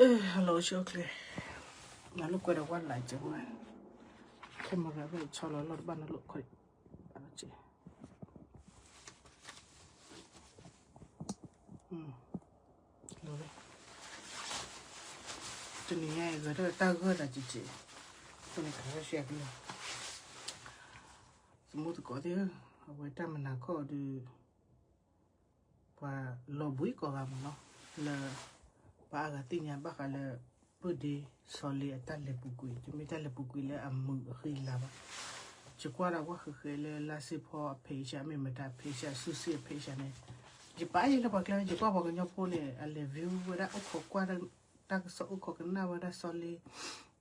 ဟဲလီၤဆူအချ့, နလိာ်ကွဲဒီးဝဲလၢကဲဝဲ, camera ဘၣ်ဆီလီၤလီၢ်တဘၣ်နလိာ်ခွဲး, ဘၣ်လီၤကဲ, လီၤ, တနံၤညါအံၤ ဂဲၤထီၣ်တၢ်ဂၢၢ်သးကဲးကဲး, တနံၤခါဆဲကလၢာ်, သမူသကိးသ့ၣ်ဧၢ, အဝဲတၢ်မုာ်နၤခီၣ်ဒုး ပှၤလီၤဘှံးကိးဂၤမ့ၢ်နီၤ, လၢ ပှၤအါဂၤသ့ၣ်ညါဘၣ်ဃးလၢ ပုၢ်ဒ့စီၤလ့အတၢ်လဲၤပူၤကွံာ်, တမ့ၢ်တၢ်လဲၤပူၤကွံာ်လၢအမုာ်အဃံအလၤဘၣ်. ယကွၢ်ဒီးကွၢ်ဃဲးဃဲးလၢလါစ့ဖီအ page မ့ၢ်မတၤ page ဆူစ့အ page န့ၣ်, ယပာ်ယဲလၢပှၤကျါ ယကွၢ်ပှၤကညီဖိန့ၣ် အလဲၤ view ဝဲဒၣ်အိၣ်ခိးကွၢ် တၢ်ကစီၣ်အိၣ်ခိးကနၣ်ဝဲဒၣ်စီၤလ့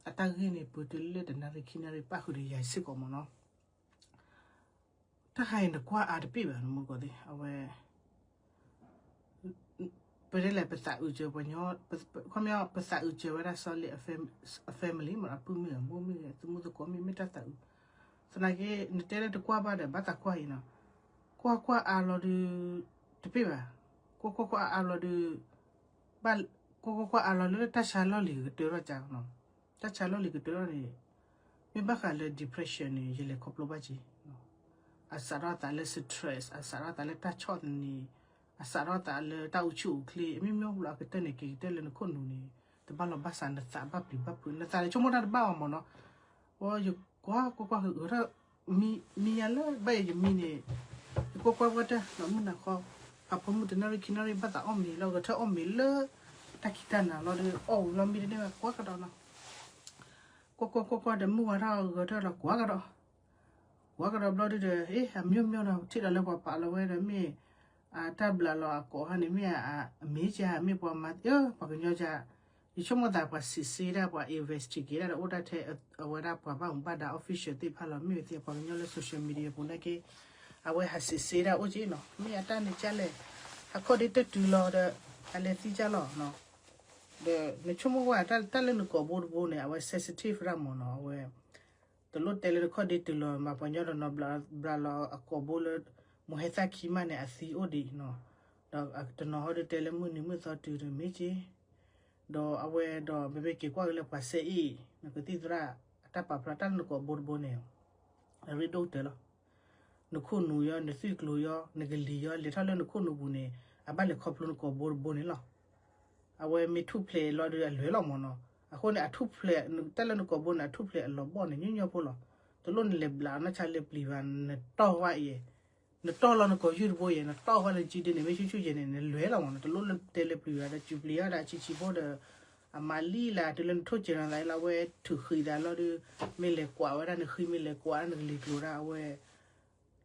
အတၢ်ဂ့ၢ်န့ၣ် ပတုၤလၢတနၣ်ရံၣ်ခံနၣ်ရံၣ်ပၣ်ဃုာ်ဒီးယၤစ့ၢ်ကီးမ့ၢ်နီၤ. တၢ်ခါအံၤနကွၢ်အါတပ့ၢ်ဘၣ် နမုၢ်ကီၢ်သ့ၣ် အဝဲ ပတဲလဲၣ် ပသးအုးစၢၤပှၤကညီ, ခီပညီ ပသးအုးစၢၤဝဲဒၣ်စီၤလ့ အ family မ့ၢ် အပုၢ်မ့ၢ်ဂ့ၤ အမိၢ်မ့ၢ်ဂ့ၤ အသမူသကိးမ့ၢ် မ့ၢ်တၢ်သးအုး, သနာ်က့ နတဲလၢတကွၢ်ဘၣ်ဒီး ဘၣ်သးကွၢ်အံၤနီၤ, ကွၢ်ကွၢ်အါလီၤဒုး တပ့ၢ်ဘၣ်, ကွၢ်ကွၢ်ကွၢ်အါလီၤဒုး ဘၣ် ကွၢ်ကွၢ်ကွၢ်အါလီၤလၢတၢ်ဆါလီၢ်လံၤကတၢၢ်ထီၣ်ကနီၤ, တၢ်ဆါလီၢ်လံၤကတၢၢ်ထီၣ်န့ၣ် မ့ၢ်ဘၣ်ဃးလၢ depression န့ၣ် ယလဲၤခီဖျိဘၣ်က့ၤ, အစးထီၣ်သးလၢ stress, အစးထီၣ်သးလၢတၢ်ဆီၣ်သနံး, အစးထီၣ်သးလၢတၢ်အိၣ်ဆူၣ်အိၣ်ချ့, မ့မ့ၢ်လီၤအကတၢၢ်န့ၣ် က့ၤကတၢၢ်လၢနခိၣ်နူာ်န့ၣ် တဘၣ်လီၤဘၣ်စး နသးဘၣ်ပျံၤဘၣ်ဖုး နသးန့ၣ်ဆိကမိၣ်တၢ်တဘၣ်အီၤမ့ၢ်နီၤ, ယကွၢ်ကွၢ်ကွၢ်ဃုာ်အၢထီၣ် မံယၤလၢဘၣ်အံၤယမံန့ၣ်, ယကွၢ်ကွၢ်ကွၢ်တၢ် မုၢ်နၤခီ ဖးဖိမုၣ်တနၣ်ရံၣ်ခံနၣ်ရံၣ်ဘၣ်သးအီၣ်မ့ၤလီၤ ဂဲၤထၢၣ်အီၣ်မ့ၤလၢ တၢ်ခံးတၢ်နၤလီၤဒီး အီၣ်ဝံၤလီၤမံတန့ၢ်ဘၣ်ကွၢ်ကဒီးနီၤ, ကွၢ်ကွၢ်ကွၢ်ကွၢ်ဒီး မုၢ်ဝါထီၣ်ဂဲၤထၢၣ်လီၤကွၢ်ကဒီး, ကွၢ်ကဒီးဘျီဒုဒီး အ့ အမျိုးမျိုးဒီး ထံၣ်ဒီးလၢပှၤပာ်လီၤဝဲဒီးမ့ၢ် တၢ်ဘျးလီၤအကိာ်ဟါန့ၣ် မ့ၢ်အမ့ၢ်ကဲ မ့ၢ်ပှၤမၤသ့ ပှၤကညီကဲ, ယဆိကမိၣ်သးပှၤစံးစ့ဒၣ် ပှၤ investigate ဒၣ်ဒီး အိၣ်ဒၣ်ထဲအဝဲဒၣ်ပှၤဘၣ်မူဘၣ်ဒါ official သ့ၣ်တဖၣ်လီၤ မ့ၢ်ဝဲသ့ၣ်ပှၤကညီလၢ social media ပူၤနာ်က့ အဝဲဟးစံးစ့ဒၣ်အိၣ်က့နီၤ မ့ၢ်အတၢ်န့ၣ်ကဲလဲၣ်, ဟးခီၣ်ဒ့တတုၤလီၤဒီး အလဲၤသံကၢ်လီၤ ဒီးနဆိကမိၣ်ဝဲ တၢ်လၢနကိာ်ဘိတဘိန့ၣ် အဝဲ sensitive ဒၣ်မ့ၢ်နီၤ အဝဲ တလိၣ်တဲလၢနခီၣ်ဒ့တုၤလီၤ မ့ၢ်ပှၤကညီတနီၤဘျးလီၤအကိာ်ဘိလၢ မုၢ်ဟဲသၣ်ခံမးန့ၣ် အသံအိၣ်ဒံးနီၤ, ဒီးတနီၤဟီဒုတဲလၢမုၢ်နံၤမုၢ်သီတုၤဒီးမ့ၢ်က့ ဒီးအဝဲဒီး ပမ့ၢ်က့ၤကွၢ်က့ၤလၢပှၤစဲအ့ၣ် နကသံၣ်သရၣ် အတၢ်ပာ်ဖျါတၢ်လၢနကိာ်ဘိတဘိန့ၣ် အရ့ဒိၣ်ကတၢၢ်လီၤ. နခိၣ်နူာ်ယီၤ နသွံၣ်ကျိၤယီၤ နကလံၤယီၤ လဲၤထီၣ်လၢနခိၣ်နူာ်ပူၤန့ၣ် အဘၣ်လဲၤခီဖျိနကိာ်ဘိတဘိန့ၣ်လီၤ. အဝဲမ့ၢ်ထူၣ်ဖျဲးလီၤဒီးအလွဲၢ်လီၤမ့ၢ်နီၤ. အဃိန့ၣ် အထူၣ်ဖျဲး တၢ်လၢနကိာ်ဘိန့ၣ် အထူၣ်ဖျဲးအလီၤဘီၣ်န့ၣ် ညီညီဖိလီၤ. တလိၣ်နလဲၤဘျးနီၢ်ဆါလဲၤပျံၤဘၣ် နတီၢ်ဝဲအံၤ နတီၢ်လီၤနကိာ်ယူၢ်တဘိယဲၢ် နတီၢ်ဝဲလၢကၠံဒ့န့ၣ် မ့ၢ်ဆူၣ်ဆူၣ်ယဲၢ်န့ၣ် နလွဲၢ်လီၤမ့ၢ်နီၤ. တလိၣ်လၢတဲလၢပျံၤဘၣ်ဒီး စူၤပျံၤအီၣ်ဒီးအဆံးဆံးဖိဒီး အမၤလံလၢ တုၤလၢနထိၣ်စဲၤနီၤသးလၢအဝဲထုးဃံးသးလီၤဒီး မ့ၢ်လဲၤကွၢ်ဝဲဒၣ်နဃံ မ့ၢ်လဲၤကွၢ်ဒၣ်နကလံၤကျိၤဒၣ်အဝဲ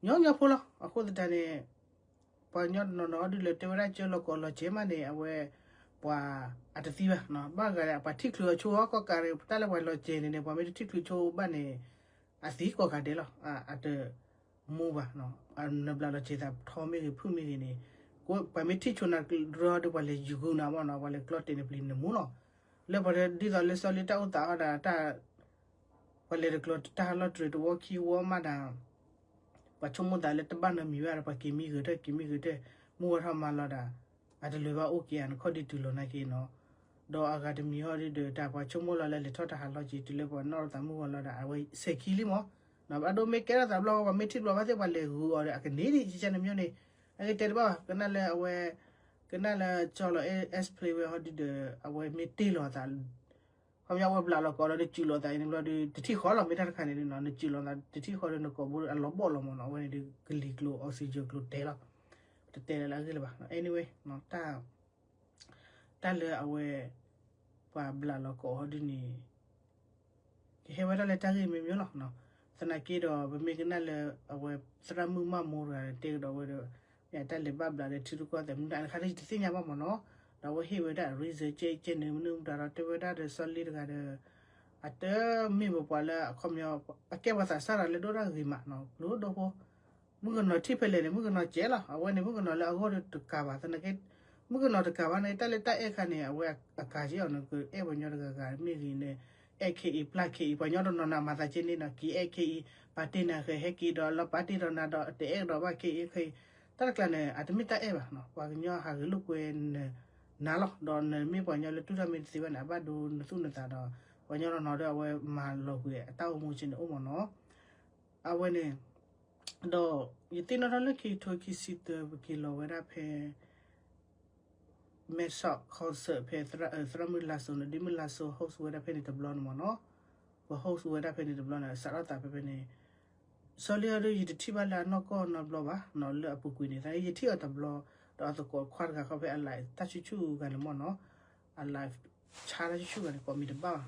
ညီညီဖိလီၤ. အဃိသတးန့ၣ် ပှၤကညီတနီၤနီၤဒုးလၢတဲဝဲဒၣ်ကၢလီၤကိးလီၤစဲၤမးန့ၣ် အဝဲ ပှၤအတသံဘၣ်. ဘၣ်ဂၤဒီး ပှၤထံၣ်ချုးအီၤဆိဟီၣ်ကီၢ်ကးရ့ၣ် တၢ်လၢပှၤလီၤစဲၤန့ၣ်န့ၣ် ပှၤမ့ၢ်တထံၣ်ချုးဆိဘၣ်န့ၣ် အသံကိးဂၤဒဲးလီၤ. အတမူဘၣ်. နဘျးလီၤစဲၤသးထီမ့ၢ်ဂ့ၤ ဖုၣ်မ့ၢ်ဂ့ၤန့ၣ် ပှၤမ့ၢ်ထံၣ်ဆိနၤကရၢဒီး ပှၤလဲၤယုာ်ဂုာ်နၤမ့ၢ်နီၤ ပှၤလဲၤကျီတဲာ်နပျံၤနမူလီၤ. လၢပှၤဒ်သိးလၢစီၤလ့တၢ်အိၣ်သးအီၣ်ဒၣ်တၢ် ပှၤလဲၤတကျိၤတၢ်လီၢ်တြဲၤတဝီခံဝီမးဒၣ် ပှၤဆိကမိၣ်သးလၢတဘၣ်နီတမံၤဘၣ်ဒီး ပှၤက့ၤမံဂ့ၤတၢၢ် က့ၤမံဂ့ၤတၢၢ် မုၢ်ဝါထီၣ်မၤလီၤဒၣ် အတလဲၤဘၣ်အိၣ်က့ၤဧါ နခီၣ်ဒ့တုၤလီၤနာ်က့နီၤ. ဒီးအဂၤတမံၤဟီဒုဒီး တၢ်ပှၤဆိကမိၣ်လီၤလၢလဲၤထီၣ်တၢ်ဟးလီၤက့ၤ တုၤလၢပှၤနီၣ်ထီၣ်သးမုၢ်ဝါလီၤဒၣ် အဝဲစဲၤခံလံမး. အဒိမ့ၢ်ကဲထီၣ်သးဘျီ ပှၤမ့ၢ်ထံၣ်ဘျီဘၣ်သ့ၣ် ပှၤလဲၤဂုာ်အီၤဒီး အကန့ၢ်ဒံး ကကဲနမ့ၢ်န့ၣ် အကတဲတဘၣ်ဘၣ် ကနၣ်လၢအဝဲ ကနၣ်လၢကၠီလီၤ အဲၣ် explain ဝဲဟီဒုဒီး အဝဲမ့ၢ်တ့ၢ်လီၤသး ခီပညီအဝဲဘျးလီၤကိးလီၤဒီး စုးလီၤသးအံၤန့ၣ်ဘျီဒီး တထံၣ်ဃီလီၤ မ့ၢ်တၢ်တခါန့ၣ်နီၤ နစုးလီၤသး တထံၣ်ဃီဒီးနကိာ်ဘိအလီၤဘီၣ်လီၤမ့ၢ်နီၤ အဝဲန့ၣ်ဒီး ကလံၤကျိၤ oxygen ကျိၤတဲလီၤ တတဲလၢအဂ့ၢ်လၢၤဘၣ် anyway တၢ် တၢ်လၢအဝဲ ပှၤဘျးလီၤကိးဟီဒုန့ၣ် ကဟဲဝဲဒၣ်လၢတၢ်ဂ့ၢ်မ့ၢ်မ့ၢ်လီၤ. သနာ်က့ဒီး ပမ့ၢ်ကနၣ်လၢ အဝဲသရၣ်မုၣ်မၢ်မိၢ်တဂၤတဲကဒီးဝဲဒီး မ့ၢ်အတၢ်လဲၤဘၣ်ဘျးဒီးထံရူၢ်ကီၢ်သဲးမနုၤတခါလၢယတသ့ၣ်ညါဘၣ်မ့ၢ်နီၤ. ဒီးအဝဲဟ့ၣ်ဝဲဒၣ် reason ကဲကဲန့ၣ် မနုၤမတၤဒီးတဲဝဲဒၣ်ဒီးစီၤလ့တဂၤဒီး အတမ့ၢ်ပပှၤလၢအခီပညီ အကဲပှၤသးစၢ်တဂၤလၢဒိၣ်တၢ်ဂ့ၤမးနီၤ ကျိဒိၣ်ဖိ မုၣ်ကနီၤထံၣ်ဖဲလဲၣ်န့ၣ် မုၣ်ကနီၤကဲလီၤ. အဝဲန့ၣ်မုၣ်ကနီၤလၢအဂီၢ်ဒီးတကးဘၣ် သနာ်က့ မုၣ်ကနီၤတကးဘၣ်န့ၣ် တၢ်လၢတၢ်အဲၣ်ခါန့ၣ် အဝဲအကးက့အီၤန့ၣ် ကအဲၣ်ပှၤကညီတဂၤဂၤမ့ၢ်ဂ့ၤန့ၣ် အဲၣ်ခဲအံၤ ပျၢ်ခဲအံၤ ပှၤကညီတနီၤနီၤမၤသးက့န့ၣ်နီၤ က့ၤအဲၣ်ခဲအံၤ ပာ်တ့ၢ်နၤဃဲၤဟဲက့ၤဒီးလီၤ ပာ်တ့ၢ်ဒီးနၤဒီးတအဲၣ်ဒီးဘၣ်ခဲအံၤခဲအံၤ တၢ်တကျါန့ၣ် အတမ့ၢ်တၢ်အဲၣ်ဘၣ်နီၤ ပှၤကညီဟးဂ့ၤလိာ်ကွဲန့ၣ် နၤလီၤ. ဒီးနမ့ၢ်ပှၤကညီလၢတူၢ်တၢ်မ့ၢ်တသ့ဘၣ်န့ၣ် အဘၣ်ဒိနသူၣ်နသးဒီး ပှၤကညီနီၢ်နီၢ်ဒီး အဝဲမၤလီၤကွံာ်အတၢ်အိၣ်မူက့န့ၣ်အိၣ်မ့ၢ်နီၤ. အဝဲန့ၣ် ဒီးယသ့ၣ်နီၣ်ထီၣ်လၢခံကထိခံဆံသၢ ပက့ၤလီၤဝဲဒၣ်ဖဲ မဲဆီး concert ဖဲ သရၣ်မုၣ်လါစိၤန့ၣ် ဒ်မုၣ်လါစိၤ host ဝဲဒၣ်ဖဲန့ၣ်တဘျီန့ၣ်မ့ၢ်နီၤ. ပ host ဝဲဒၣ်ဖဲန့ၣ်တဘျီန့ၣ် စးထီၣ်သးဖဲဖဲန့ၣ် စီၤလ့အီၤဒီး ယတထံၣ်ဘၣ်လၢအနီၢ်ကီၢ်နီတဘျီဘၣ်နီၤ လၢအပူၤကွံာ်န့ၣ် သနာ်က့ယထံၣ်အီၤတဘျီ ဒီးအသကိးခွါတဂၤဃီဖဲအ live တၢ်ဆူၣ်ဆူၣ်ဂၤန့ၣ်မ့ၢ်နီၤ, အ live ဆါတၢ်ဆူၣ်ဆူၣ်ဂၤန့ၣ် ကိးမံၤတဘၣ်ဘၣ်.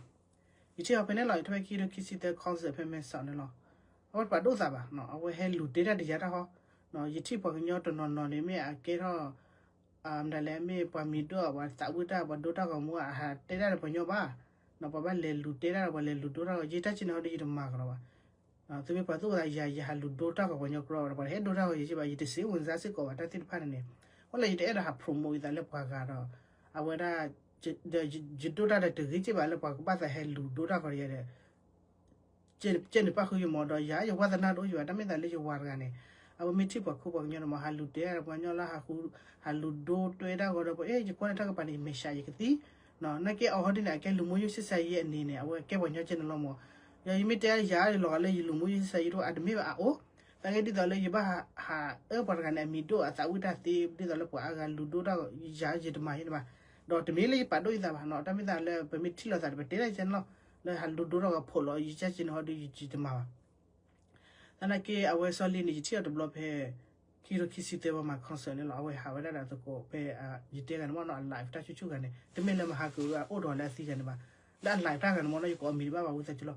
ယထံၣ်အီၤဖဲန့ၣ်လီၤ, ယထံၣ်ဖဲခံကထိခံဆံသၢ concert ဖဲမဲဆီးန့ၣ်လီၤ. အဝဲပာ်ဒိၣ်သးဘၣ်နီၤ, အဝဲဟဲလူၤတဲတၢ်တယၤတၢ်ဟီ, ယထံၣ်ပှၤကညီတနီၤနီၤန့ၣ် မ့ၢ်အကဲထီၣ် မတၤလဲၣ် မ့ၢ်ပှၤမံၤဒိၣ် ပှၤသးဝံၣ်တၢ် ပှၤဒိတၢ်ဂီၤမူ အဟးတဲတၢ်ဒီးပှၤကညီဘၣ်, ပှၤဘၣ်လဲၤလူၤတဲတၢ်ဒီး ပှၤလဲၤလူၤဒိတၢ်ဂီၤ ယတၢ်စံးန့ၣ်ဟီဒီး ယတမၤကဒီးဘၣ်. သုမ့ၢ်ပှၤသူၣ်ပှၤသးယၤ ယဟးလူၤဒိတၢ်ဂီၤပှၤကညီကြီဒီး ပှၤတဟဲဒိတၢ်ဂီၤယဲဘၣ်, ယတစံးဝဲစ့ၢ်ကီးဘၣ် တၢ်သ့ၣ်တဖၣ်န့ၣ်န့ၣ်, အဃိလၢယတအဲၣ်ဒိးဟး promote ယသးလၢပှၤဂၤဒီး အဝဲဒၣ် ဒီးယဒိတၢ်ဒီးတဂ့ၤက့ဘၣ်လၢပှၤကဘၣ်သးဟဲလူၤဒိတၢ်ဂီၤဒီး ကဲန့ၣ်ပၣ်ဃုာ်ယမီၤဒီး ယၤယဝါသနာတအိၣ်ယဘၣ်, တၢ်မ့ၢ်သးလၢယဝၤတဂၤန့ၣ် အဝဲမ့ၢ်ထံၣ်ပှၤခိပှၤကညီန့ၣ်မ့ၢ် ဟးလူၤတဲပှၤကညီလၢ ဟးလူၤဒိတဲတၢ်ဂီၤဒီး ပှၤအဲၣ်ယကွၢ်န့ၣ်တၢ်ကပၤန့ၣ် ယမဲာ်ဆှးယကသံ, နာ်က့အီၤဟီဒ်န့ၣ် အကဲလူၤမူယိၣ်ဆံးစၢ်ယဲအနံၤန့ၣ် အဝဲကဲပှၤကညီကဲန့ၣ်လီၤမ့ၢ်, ယၤယမ့ၢ်တဲယၤလီၤဂာ်လၢယလူၤမူယိၣ်ဆံးစၢ်ယဲတအိၣ် အတမ့ၢ်ဘၣ်အအိၣ်, သနာ်က့ဒ်သိးလၢယဘၣ်ဟးအၢပှၤတဂၤန့ၣ် အမံၤဒိၣ်အသးဝံၣ်တၢ်သ့ ဒ်သိးလၢပှၤအါဂၤလူၤဒိတၢ်ဂီၤ ယၤယတမၤယဲန့ၣ်ဘၣ်. ဒီးတမ့ၢ်လၢယပာ်ဒိၣ်ယသးဘၣ်နီၤ, တၢ်မ့ၢ်သးလၢပမ့ၢ်ထံၣ်လိာ်သးဒီး ပတဲတၢ်ယဲန့ၣ်လီၤ, လၢဟးလူၤဒိတၢ်ဂီၤဖိးလီၤ ယတၢ်စံးန့ၣ်ဟီဒီး ယတမၤဘၣ်. သနာ်က့အဝဲစီၤလ့န့ၣ် ယထံၣ်အီၤတဘျီဖဲ ခံကထိခံဆံသၢ ပှၤမၤ concert န့ၣ်လီၤ, အဝဲဟးဝဲဒၣ်ဒီးသကိးဖဲ ယတဲဂၤန့ၣ်မ့ၢ်နီၤ အ live တၢ်ဆူၣ်ဆူၣ်ဂၤန့ၣ် တမ့ၢ်လၢမဟါကအိၣ်ဒီးလၢအသံဂၤန့ၣ်ဘၣ်, လၢအ live တၢ်ဂၤန့ၣ်မ့ၢ်နီၤ ယကိးအမံၤတဘၣ်ဘၣ်ဝံသးစူၤလီၤ.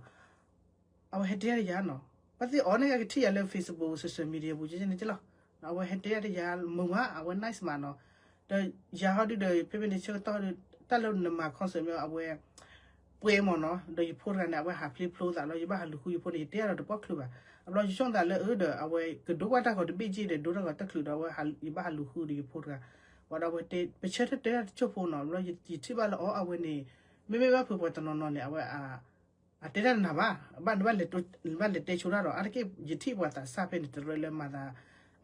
အဝဲဟဲတဲတၢ်တယၤနီၤ, ဘၣ်သ့ၣ်အီၤန့ၣ် ကထံၣ်ယၤလၢ Facebook social media ပူၤကဲန့ၣ်ကလီၤ, အဝဲဟဲတဲတၢ်တယၤမုာ်မး အဝဲ nice မးနီၤ, ဒီးယၤဟီဒုဒီး ဖဲဖဲန့ၣ်ဆၢကတီၢ်ဒီး တၢ်လၢနမၤ concert မ့ၢ်အဝဲ ပှဲၤမ့ၢ်နီၤ, ဒီးယဖိတဂၤန့ၣ် အဝဲဟးဖျ့ဖျိသးလီၤ, ယဘၣ်ဟးလူၤဃုယဖိန့ၣ် ယတဲအီၤဒီးတပီၣ်ချုးဘၣ်, အဘျီယဆိကမိၣ်သးလၢအၢဒီး အဝဲကဒိကွၢ်တၢ်ဂီၤတဘ့ၣ်က့ဒီး ဒိတၢ်ဂီၤတချုးဒီး အဝဲယဘၣ်ဟးလူၤဃုဒီးယဖိတဂၤ, ဝံၤဒီးအဝဲတဲ ပဆၢထၢၣ်တဲတၢ်တစိၢ်ဖိနီၤ, ဘျီယထံၣ်ဘၣ်လၢအီၤ အဝဲန့ၣ် မ့မ့ၢ်ဘၣ်ဖုးပှၤတနီၤနီၤန့ၣ် အဝဲ အတဲတၢ်တနၤဘၣ်, ဘၣ်နဘၣ်လဲၤတဲဆိတၢ်ဒီး အါတက့ၢ်ယထံၣ်ပှၤသးစၢ်ဖဲန့ၣ် တရၢလၢမၤသး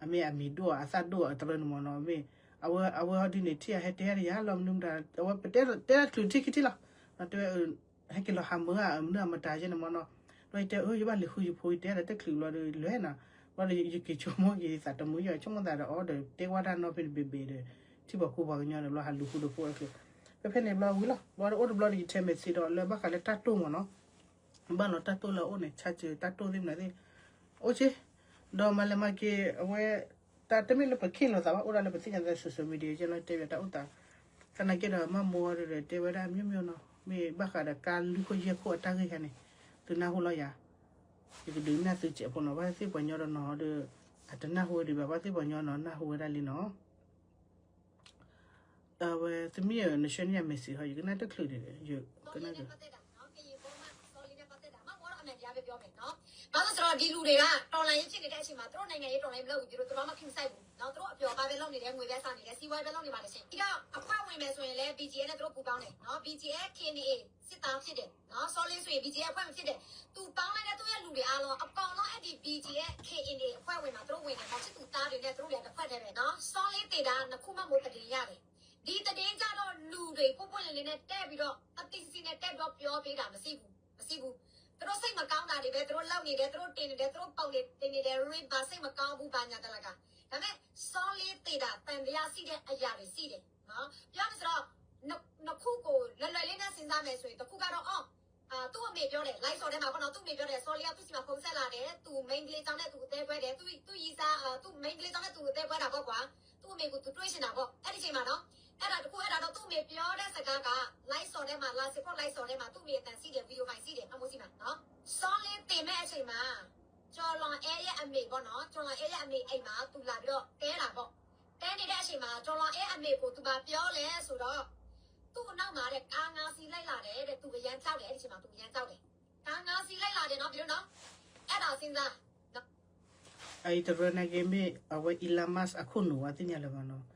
အမ့ၢ်အမံၤဒိၣ်အသၣ်ဒိၣ်အတရၢန့ၣ်မ့ၢ်နီၤ, မ့ၢ် အဝဲဟီဒုန့ၣ် ထံၣ်အဟဲတဲတၢ်တယၤလီၤ မနုၤမတၤ အဝဲပတဲတဲတၢ်ချုးထံၣ်ခံထံၣ်လီၤ, တဲဝဲ ဟဲက့ၤလီၤဟးမၢအမနုၤအမတၤယဲန့ၣ်မ့ၢ်နီၤ, ဘျီယတဲ ယဘၣ်လဲၤဃုယဖိ ယတဲဒီးတချုးဘျီဒီး လဲၤနၤ, ဘျီဒီးယက့ၤဆိကမိၣ်က့ၤသးတမုာ်ယီၤ ဆိကမိၣ်သးဒီးအီၤဒီး တဲဝဲတၢ်နီတဘ့ၣ်ဘ့ၣ်ဒီး ထံၣ်ပှၤခိပှၤကညီဒီး ဘျီဟးလူၤဃုဒီးဖိအချုး, ဖဲဖဲန့ၣ်ဘျီဝံၤလီၤ, ဘျီဒီးအိၣ်တဘျီဒီး ယထဲမဲာ်ဆ့ဒီး လၢဘၣ်ဃးလၢတၢ်တိၢ်မ့ၢ်နီၤ, ဘၣ်လီၤတၢ်တိၢ်လၢအအိၣ်န့ၣ် ဆါစၢၤတၢ်တိၢ်သ့ၣ်မနုၤသ့ၣ်, အိၣ်က့, ဒီးမၤလဲၤမၤက့ၤ အဝဲ တၢ်တမ့ၢ်လၢပခ့ၣ်လိာ်သးဘၣ် အိၣ်ဒၣ်လၢပသ့ၣ်ညါသး social media ကဲလီၤ တဲဘၣ်တၢ်အိၣ်သး, သနာ်က့ဒီး မၢ်မိၢ်ဒီး တဲဝဲဒၣ် မျိုးမျိုး နီၤ, မ့ၢ်ဘၣ်ဃးဒီးကါလွံၢ်ခိၣ်ယဲၢ်ခိၣ်အတၢ်ဂ့ၢ်ခါန့ၣ်, သုနၢ်ဟူလီၤယၤ, ယကဒုးနၢ်သုစဲးဖိနီၤ, ဘၣ်သ့ၣ်ပှၤညီဒီးနီၤဒီး အတနၢ်ဟူဝဲဒံးဘၣ်, ဘၣ်သ့ၣ်ပှၤညီနီၤ နၢ်ဟူဝဲဒၣ်လံနီၤ. အဝဲ သမံသမိး နဆှၢန့ၢ်ယၤ message ဟီ ယကနၣ်တချုးန့ၣ် ယကနၣ်တချုး ဘာလို့ဆိုတော့ ဒီလူတွေက တော်လှန်ရေးဖြစ်နေတဲ့အချိန်မှာ သူတို့နိုင်ငံရေး တော်လှန်ရေး မလုပ်ဘူး သူတို့ သူတို့မှ ဖြစ်မဆိုင်ဘူးနော်။ သူတို့ အပျော်အပါးပဲ လုပ်နေတယ်၊ ငွေပဲ စားနေတယ်၊ စီးပွားရေးပဲ လုပ်နေပါတယ်ရှင်။ ပြီးတော့ အဖွဲ့ဝင်မယ်ဆိုရင်လည်း BGF နဲ့ သူတို့ပူးပေါင်းတယ်နော်။ BGF KNA စစ်သားဖြစ်တယ်နော်။ စောလင်းဆိုရင် BGF အဖွဲ့ဝင်ဖြစ်တယ်။ သူပေါင်းလိုက်တဲ့ သူ့ရဲ့လူတွေအားလုံး အကုန်လုံး အဲ့ဒီ BGF KNA အဖွဲ့ဝင်မှာ သူတို့ဝင်တယ်နော်။ ချစ်သူသားတွေနဲ့ သူတို့တွေက တစ်ဖွဲ့တည်းပဲနော်။ စောလင်းသေတာ နှစ်ခုမှ မဟုတ် သတင်းရတယ်။ ဒီသတင်းကြတော့ လူတွေ ပွင့်ပွင့်လင်းလင်းနဲ့ တက်ပြီးတော့ အသိသိနဲ့ တက်ပြီးတော့ ပြောပေးတာ မရှိဘူး။ မရှိဘူး။ သူတို့စိတ်မကောင်းတာတွေပဲ သူတို့လုပ်နေတယ်၊ သူတို့တင်နေတယ်၊ သူတို့ပုံတွေတင်နေတယ်၊ ရင်း ဘာစိတ်မကောင်းဘူး ဘာညာတလက။ ဒါပေမဲ့ စောလင်းသေတာ သံသယရှိတဲ့အရာတွေရှိတယ်နော်။ ပြောမယ်ဆိုတော့ နှစ်ခုကို လွယ်လွယ်လေးနဲ့ စဉ်းစားမယ်ဆိုရင် တစ်ခုကတော့ အော် အာ သူ့အမေပြောတယ်၊ live ဆော်ထဲမှာပေါ့နော်၊ သူ့အမေပြောတယ်၊ စောလင်းက သူ့ဆီမှာ ဖုန်းဆက်လာတယ်၊ သူ မိန်းကလေးကျောင်းနဲ့ သူအသဲကွဲတယ်၊ သူ့ သူ့ရင်းစား အာ သူ့ မိန်းကလေးကျောင်းနဲ့ သူအသဲကွဲတာပေါ့ကွာ။ သူ့အမေကို သူတွေ့ချင်တာပေါ့ အဲ့ဒီအချိန်မှာနော်။ အဲ့ဒါတစ်ခု၊ အဲ့ဒါတော့ သူ့အမေပြောတဲ့စကားက live ဆော်ထဲမှာ လာစစ်ဖို့ live ဆော်ထဲမှာ သူ့အမေအသံရှိတယ်၊ video file ရှိတယ်၊ အမိုးစီမှာနော်။ စောလင်းသေမဲ့အချိန်မှာ ကျော်လွန်အဲရဲ့အမေပေါ့နော်၊ ကျော်လွန်အဲရဲ့အမေအိမ်မှာ သူလာပြီးတော့ တဲတာပေါ့။ တဲနေတဲ့အချိန်မှာ ကျော်လွန်အဲအမေကို သူဘာပြောလဲဆိုတော့ သူ့အနောက်မှာတဲ့ ကားငါးစီးလိုက်လာတယ်တဲ့၊ သူအရမ်းကြောက်တယ်၊ အဲ့ဒီအချိန်မှာ သူအရမ်းကြောက်တယ်။ ကားငါးစီးလိုက်လာတယ်နော် ပြီးတော့နော်။ အဲ့ဒါ စဉ်းစားနော်။ အအံၤတရၢန့ၣ်က့ မ့ၢ်အဝဲ Elon Musk အခိၣ်နူာ်ဝဲသ့ၣ်ညါလၢၤဘၣ်နီၤ.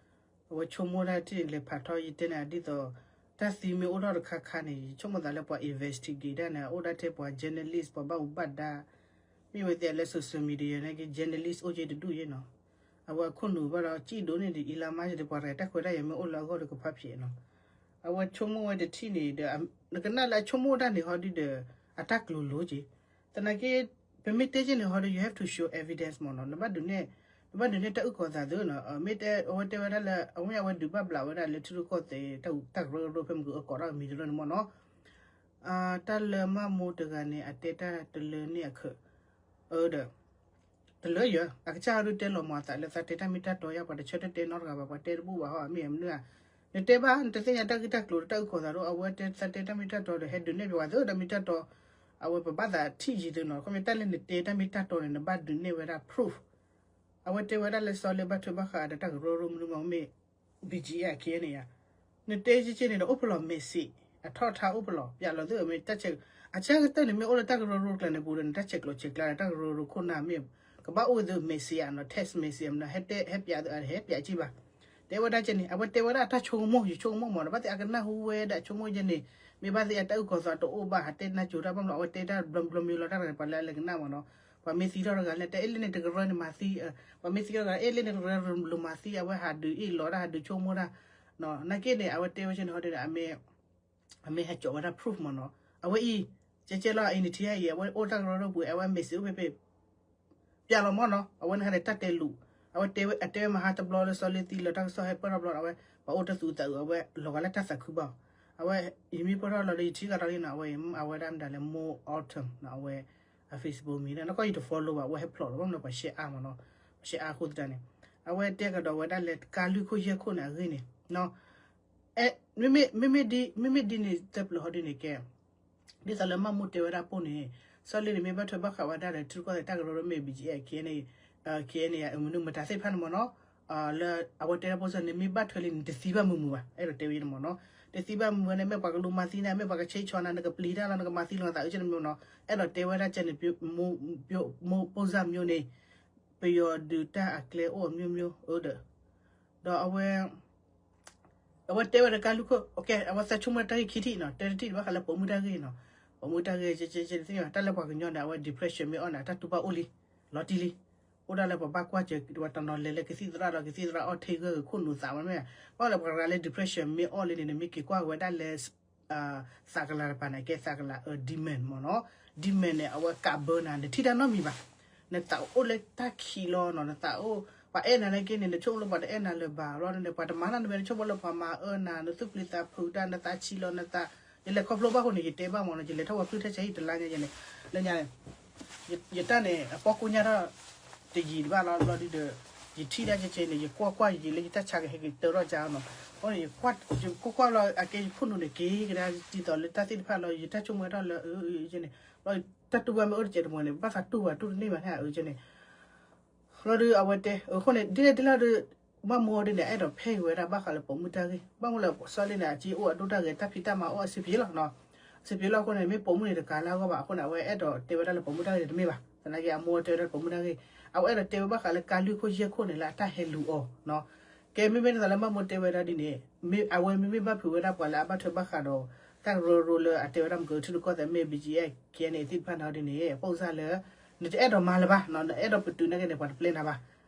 အဝဲဆိကမိၣ်တၢ်ထံၣ်လဲၤဖးထီ ယတဲန့ၣ် ဒ်သိး တၢ်သံမ့ၢ်အိၣ်ထီၣ်တခါခါန့ၣ် ယဆိကမိၣ်သးလၢပှၤ investigate ဒၣ်န့ၣ် အအိၣ်ဒၣ်ထဲပှၤ journalist ပှၤဘၣ်မူဘၣ်ဒါ မ့ၢ်ဝဲသ့ၣ်လၢ social media န့ၣ်က့ journalist အိၣ်က့တဒူၣ်ယဲနီၤ. အဝဲအခိၣ်နူာ်ဘၣ်ဒီး ကံၣ်ဒိၣ်န့ၢ်ဒံး Elon Musk ဒီး ပှၤတဂၤတၢ်ခွဲးတၢ်ယာ်မ့ၢ်အိၣ်လၢအဂီၢ်ဒီးကဖးဖျဲးနီၤ. အဝဲဆိကမိၣ်ဝဲတထံၣ်န့ၣ်ဒီး နကနၣ်လၢအဆိကမိၣ်တၢ်န့ၣ်ဟီဒုဒီး အတၢ်ကျိၤလိၤက့ၤ. သနာ်က့ ပမ့ၢ်တဲက့ၤန့ၣ်ဟီဒီး you have to show evidence မ့ၢ်နီၤ. နဘၣ်ဒုးနဲၣ်, နဘၣ်ဒုးနဲၣ်တၢ်အုၣ်ကီၤသးသုနီၤ. မ့ၢ်တဲ အဝဲတဲဝဲဒၣ်လၢ အဝဲမ့ၢ်အဝဲဒုးဘၣ်ဘျးဝဲဒၣ်လၢထံရူၢ်ကီၢ်သဲး တၢ်ကရၢကရိဖဲမုၢ်ကအိၣ်ကိးထီၣ်အမံၤတရၢန့ၣ်မ့ၢ်နီၤ. တၢ်လၢမၢ်မိၢ်တဂၤန့ၣ် အတဲတၢ်တလၢန့ၢ်အခၢး, အၢဒီး တလၢယၤ အကစၢ်ဟီဒုတဲလီၤမၤအသးလၢသးတဲတၢ်မ့ၢ်တၢ်တီယါ ပှၤတဆၢတတဲနီတဂၤဘၣ် ပှၤတဲတဘူၣ်ဘၣ်ဟီ အမ့ၢ်အမနုၤဧါ. နတဲဘၣ် နတသ့ၣ်ညါတၢ်ဂ့ၢ်တၢ်ကျိၤဒီးတၢ်အုၣ်ကီၤသးဒီး အဝဲတဲသးတဲတၢ်မ့ၢ်တၢ်တီဒီး ဟဲဒုးနဲၣ်ပှၤသ့ဒီးမ့ၢ်တၢ်တီ, အဝဲပဘၣ်သးထံၣ်ယံၤသုနီၤ. ခီမ့ၢ်တၢ်လၢနတဲတၢ်မ့ၢ်တၢ်တီန့ၣ် နဘၣ်ဒုးနဲၣ်ဝဲဒၣ် proof. အဝဲတဲဝဲဒၣ်လၢစီၤလ့ဘၣ်ထွဲဘၣ်ဃးဒီးတၢ်ကရၢကရိမနုၤမ့ၢ် မ့ၢ် BGF အခံန့ၣ်ယါ, နတဲက့ၤက့ၤန့ၣ်ဒီး အိၣ်ဖဲလီၤ message အထီၣ်ထါအိၣ်ဖဲလီၤ ပျးလီၤသုမ့ၢ်တၢ်ဆဲး, အဆၢကတၢၢ်န့ၣ်မ့ၢ်အိၣ်လၢတၢ်ကရၢကရိကျါန့ၣ်ပူၤဒီး နတၢ်ဆဲးကျိးဆဲးကျါဒီးတၢ်ကရၢကရိခိၣ်နၢ်မ့ၢ် ကဘၣ်အိၣ်သု message နီၤ text message မနုၤ ဟဲတဲဟဲပျးသု အဟဲပျးက့ၤဘၣ်. တဲဝဲဒၣ်က့ၤန့ၣ် အဝဲတဲဝဲဒၣ်အတၢ်ဆိကမိၣ် ယဆိကမိၣ်မ့ၢ်နီၤ ဘၣ်သ့ၣ်အကနၣ်ဟူဝဲဒၣ်ဆိကမိၣ်က့ၤန့ၣ် မ့ၢ်ဘၣ်သ့ၣ်အတၢ်အုၣ်ကီၤသးတအိၣ်ဘၣ် ဟးတဲနၢ်ကၠိတၢ်ဘၣ်မနုၤ အဝဲတဲတၢ်ဘျီဘျီမ့ၢ်လီၤတၢ်တဂၤန့ၣ် ပှၤလၢအလဲၤကနၣ်မ့ၢ်နီၤ. ပှၤမ့ၢ်သံထီၣ်တဂၤလဲၣ် တဲအ့ၣ်လၢန့ၣ်တကရၢန့ၣ်မၤသံ, ပှၤမ့ၢ်သံထီၣ်တဂၤ အ့ၣ်လၢန့ၣ်တကရၢလိၤမၤသံ အဝဲဟးဒုးအ့ၣ်လီၤတၢ် ဟးဒုးဆိကမိၣ်တၢ် နာ်က့န့ၣ် အဝဲတဲဝဲက့ၤန့ၣ်ဟီဒုဒီး အမ့ၢ်ဟဲကၠီးဝဲဒၣ် proof မ့ၢ်နီၤ. အဝဲအံၤ ကဲကဲလီၤ အအံၤန့ၣ်ထံၣ်အံၤ အဝဲအိၣ်တၢ်ကရၢကရိပူၤ အဝဲ message အိၣ်ဖဲဖဲ ပျးလီၤမ့ၢ်နီၤ အဝဲန့ၣ်ဟဲဒီးတၢ်တဲလူၤ, အဝဲတဲဝဲ အတဲဝဲမဟါတဘျီလၢစီၤလ့သံလၢတၢ်ကစီၣ်ဟဲပၢၢ်ထီၣ်ဘျီ အဝဲ ပှၤအိၣ်တသူးသးအုး အဝဲလီၤဂာ်လၢတၢ်သးခုဘၣ်. အဝဲ ယမ့ၢ်ပၢၢ်ထီၣ်လီၤဒီး ယထံၣ်ကဒီးလံနီၤ အဝဲ အဝဲဒၣ်မတၤလဲၣ် Mo Autumn နီၤ အဝဲ အ Facebook မံၤန့ၣ် နကီၢ်ယတ follow ဘၣ် အဝဲဟဲဖျိးလီၤ ဘၣ်မနုၤပှၤ share အါမ့ၢ်နီၤ ပှၤ share အါအဃိသတးန့ၣ် အဝဲတဲကဒီးဝဲဒၣ်လၢကါလွံၢ်ခိၣ်ယဲၢ်ခိၣ်န့ၣ်အဂ့ၢ်န့ၣ် မ့မ့ၢ်ဒ်န့ၣ် သၢပျၢၤဟီဒ်န့ၣ်ကဲ ဒ်သိးလၢမၢ်မိၢ်တဲဝဲဒၣ်ပိၢ်န့ၣ် စီၤလ့န့ၣ်မ့ၢ်ဘၣ်ထွဲဘၣ်ဃးဝဲဒၣ်ဒီး ထံရူၢ်ကီၢ်သဲးတၢ်ကရၢကရိမ့ၢ် BGF KNA, KNA မနုၤမတၤသ့ၣ်တဖၣ်န့ၣ်မ့ၢ်နီၤ, လၢအဝဲတဲဒၣ်ပိၢ်စၢ်န့ၣ် မ့ၢ်ဘၣ်ထွဲလံန့ၣ် တသံဘၣ်မုာ်မုာ်ဘၣ် အဲၣ်ဒိးတဲဝဲန့ၣ်မ့ၢ်နီၤ, တသံဘၣ်မုာ်ဝဲန့ၣ် မ့ၢ်ပှၤကလူၤမၤသံနၤ မ့ၢ်ပှၤကဆ့ဆီနၤ နကပျံၤတၢ်လီၤ နကမၤသံလီၤသးအုးကဲန့ၣ်မ့ၢ်နီၤ, အဲၣ်ဒိးတဲဝဲဒၣ်ကဲန့ၣ် ပိၢ်စၢ်မျိုးန့ၣ် ပယီၤဒုးတၢ်အကျဲအိၣ်အမျိုးမျိုး အၢဒီး ဒီးအဝဲ အဝဲတဲဝဲဒီးကါလူၢ်ခိၣ် အဝဲသးဆိကမိၣ်တၢ်ဂ့ၢ်ခံထံၣ်နီၤ တဲတထံၣ်ဘၣ်ဃးလၢပိာ်မုၣ်တၢ်ဂ့ၢ်နီၤ, ပိာ်မုၣ်တၢ်ဂ့ၢ် တၢ်လၢပှၤကညီန့ၣ် အဝဲ depression မ့ၢ်အီၣ်န့ၣ် အတၢ်တူၢ်ဘၣ်အိၣ်လံ, လီၤတံၢ်လံ, အိၣ်ဒၣ်လၢပှၤဘၣ်ကွၢ်စၢၤ ပှၤတနီၤလဲၤလၢကသံၣ်သရၣ်ဒီး ကသံၣ်သရၣ်အီၣ်ထဲဂၢၢ်ဂ့ၤခိၣ်နူာ်သးဝဲမ့ၢ်, ဘၣ်လၢပှၤတဂၤလၢ depression မ့ၢ်အီၣ်လံန့ၣ် နမ့ၢ်က့ၤကွၢ်ဝဲဒၣ်လၢ သးကလၤတပၤန့ၣ် ကဲသးကလၤ demon မ့ၢ်နီၤ, demon န့ၣ် အဝဲကးဘၢနၤ နထံၣ်တၢ်နီတမံၤဘၣ်, နသးအိၣ်လၢတၢ်ခံးလီၤနီၤ နသးအိၣ် ပှၤအဲၣ်နၤလၢက့န့ၣ် နဆိကမိၣ်လၢပှၤတအဲၣ်နၤလၢၤဘၣ် ဘျီန့ၣ် ပှၤတမၤတၢ်နမဲာ် နဆိကမိၣ်လၢပှၤမၤအၢနၤ နသူၣ်ပျံၤသးဖုးတၢ် နသးဆံးလီၤ နသး ယလဲၤခီဖျိဘၣ်ဃိန့ၣ် ယတဲဘၣ်မ့ၢ်နီၤ ယလဲၤထီၣ်ဝဲဖျုၣ်ထၢၣ်ဆါဟံၣ်တလါညါယဲန့ၣ်, လၢညါန့ၣ် ယတၢ်န့ၣ် အပီၢ်ကိညၢ်ထီၣ် တယံာ်တဘၣ်လီၤ ဘျီဒုဒီး ယထံၣ်ဒၣ်ကဲကဲန့ၣ် ယကွၢ်ကွၢ်ယံာ်လၢယတၢ်ဆါကဟဲက့ၤတၢထီၣ်ကါနီၤ, အဃိန့ၣ် ယကွၢ်ကွၢ်လီၤ အကဲယခိၣ်နူာ်န့ၣ် က့ၤကဒါဒ်သိးလၢတၢ်သ့ၣ်တဖၣ်လီၤ ယတၢ်ဆိကမိၣ်ထီၣ်လၢ အၢ ယဲန့ၣ် တၢ်တူၢ်ဘၣ်မ့ၢ်အိၣ်တစဲးတမှဲၤန့ၣ် ဘၣ်သးတူၢ်ဘၣ်တူၢ်တန့ၢ်ဘၣ်န့ၣ် အၢ ကဲန့ၣ် လီၤဒုးအဝဲတဲ အဃိန့ၣ် ဒ်လဲၣ်ဒ်လဲၣ်ဒီး ဘၣ်မူဒ်န့ၣ် အဲၣ်ဒိးဖဲအံၤဝဲဒၣ်ဘၣ်ဃးလၢပိာ်မုၣ်တၢ်ဂ့ၢ် ဘၣ်မူလၢစီၤလ့န့ၣ် အစ့အိၣ်အဒိၣ်တၢ်ဂ့ၤ တၢ်ဖံးတၢ်မၤအိၣ်အဆင်ပြေလီၤနီၤ, အဆင်ပြေလီၤအဃိန့ၣ် မ့ၢ်ပိာ်မုၣ်န့ၣ်တကးလၢအဂီၢ်ဘၣ် အဃိန့ၣ် အဝဲအဲၣ်ဒိးတဲဝဲဒၣ်လၢပိာ်မုၣ်တၢ်ဂ့ၢ်န့ၣ်တမ့ၢ်ဘၣ် သနာ်က့အမိၢ်တဲဝဲဒၣ်လၢပိာ်မုၣ်တၢ်ဂ့ၢ် အဝဲအဲၣ်ဒိးတဲဝဲဘၣ်ဃးလၢကါလွံၢ်ခိၣ်ယဲၢ်ခိၣ်န့ၣ်လၢအတၢ်ဟဲလူၤအီၤနီၤ, ကဲမ့မ့ၢ်ဒ်သိးလၢမၢ်မူတဲဝဲဒၣ်ဒ်န့ၣ် အဝဲမ့မ့ၢ်ဘၣ်ဖုးဝဲဒၣ်ပှၤလၢအဘၣ်ထွဲဘၣ်ဃးဒီး တၢ်ကရၢကရိလၢအတဲဝဲဒၣ်မ့ၢ်ကထံရူၢ်ကီၢ်သဲးမ့ၢ် BGF KNA သ့ၣ်တဖၣ်န့ၣ်ဒ်န့ၣ် ပိၢ်စၢ်လၢ နတအဲၣ်ဒိးမၤလၢၤဘၣ် နအဲၣ်ဒိးပတုာ်နာ်က့န့ၣ် ပှၤတပျဲနၤဘၣ်,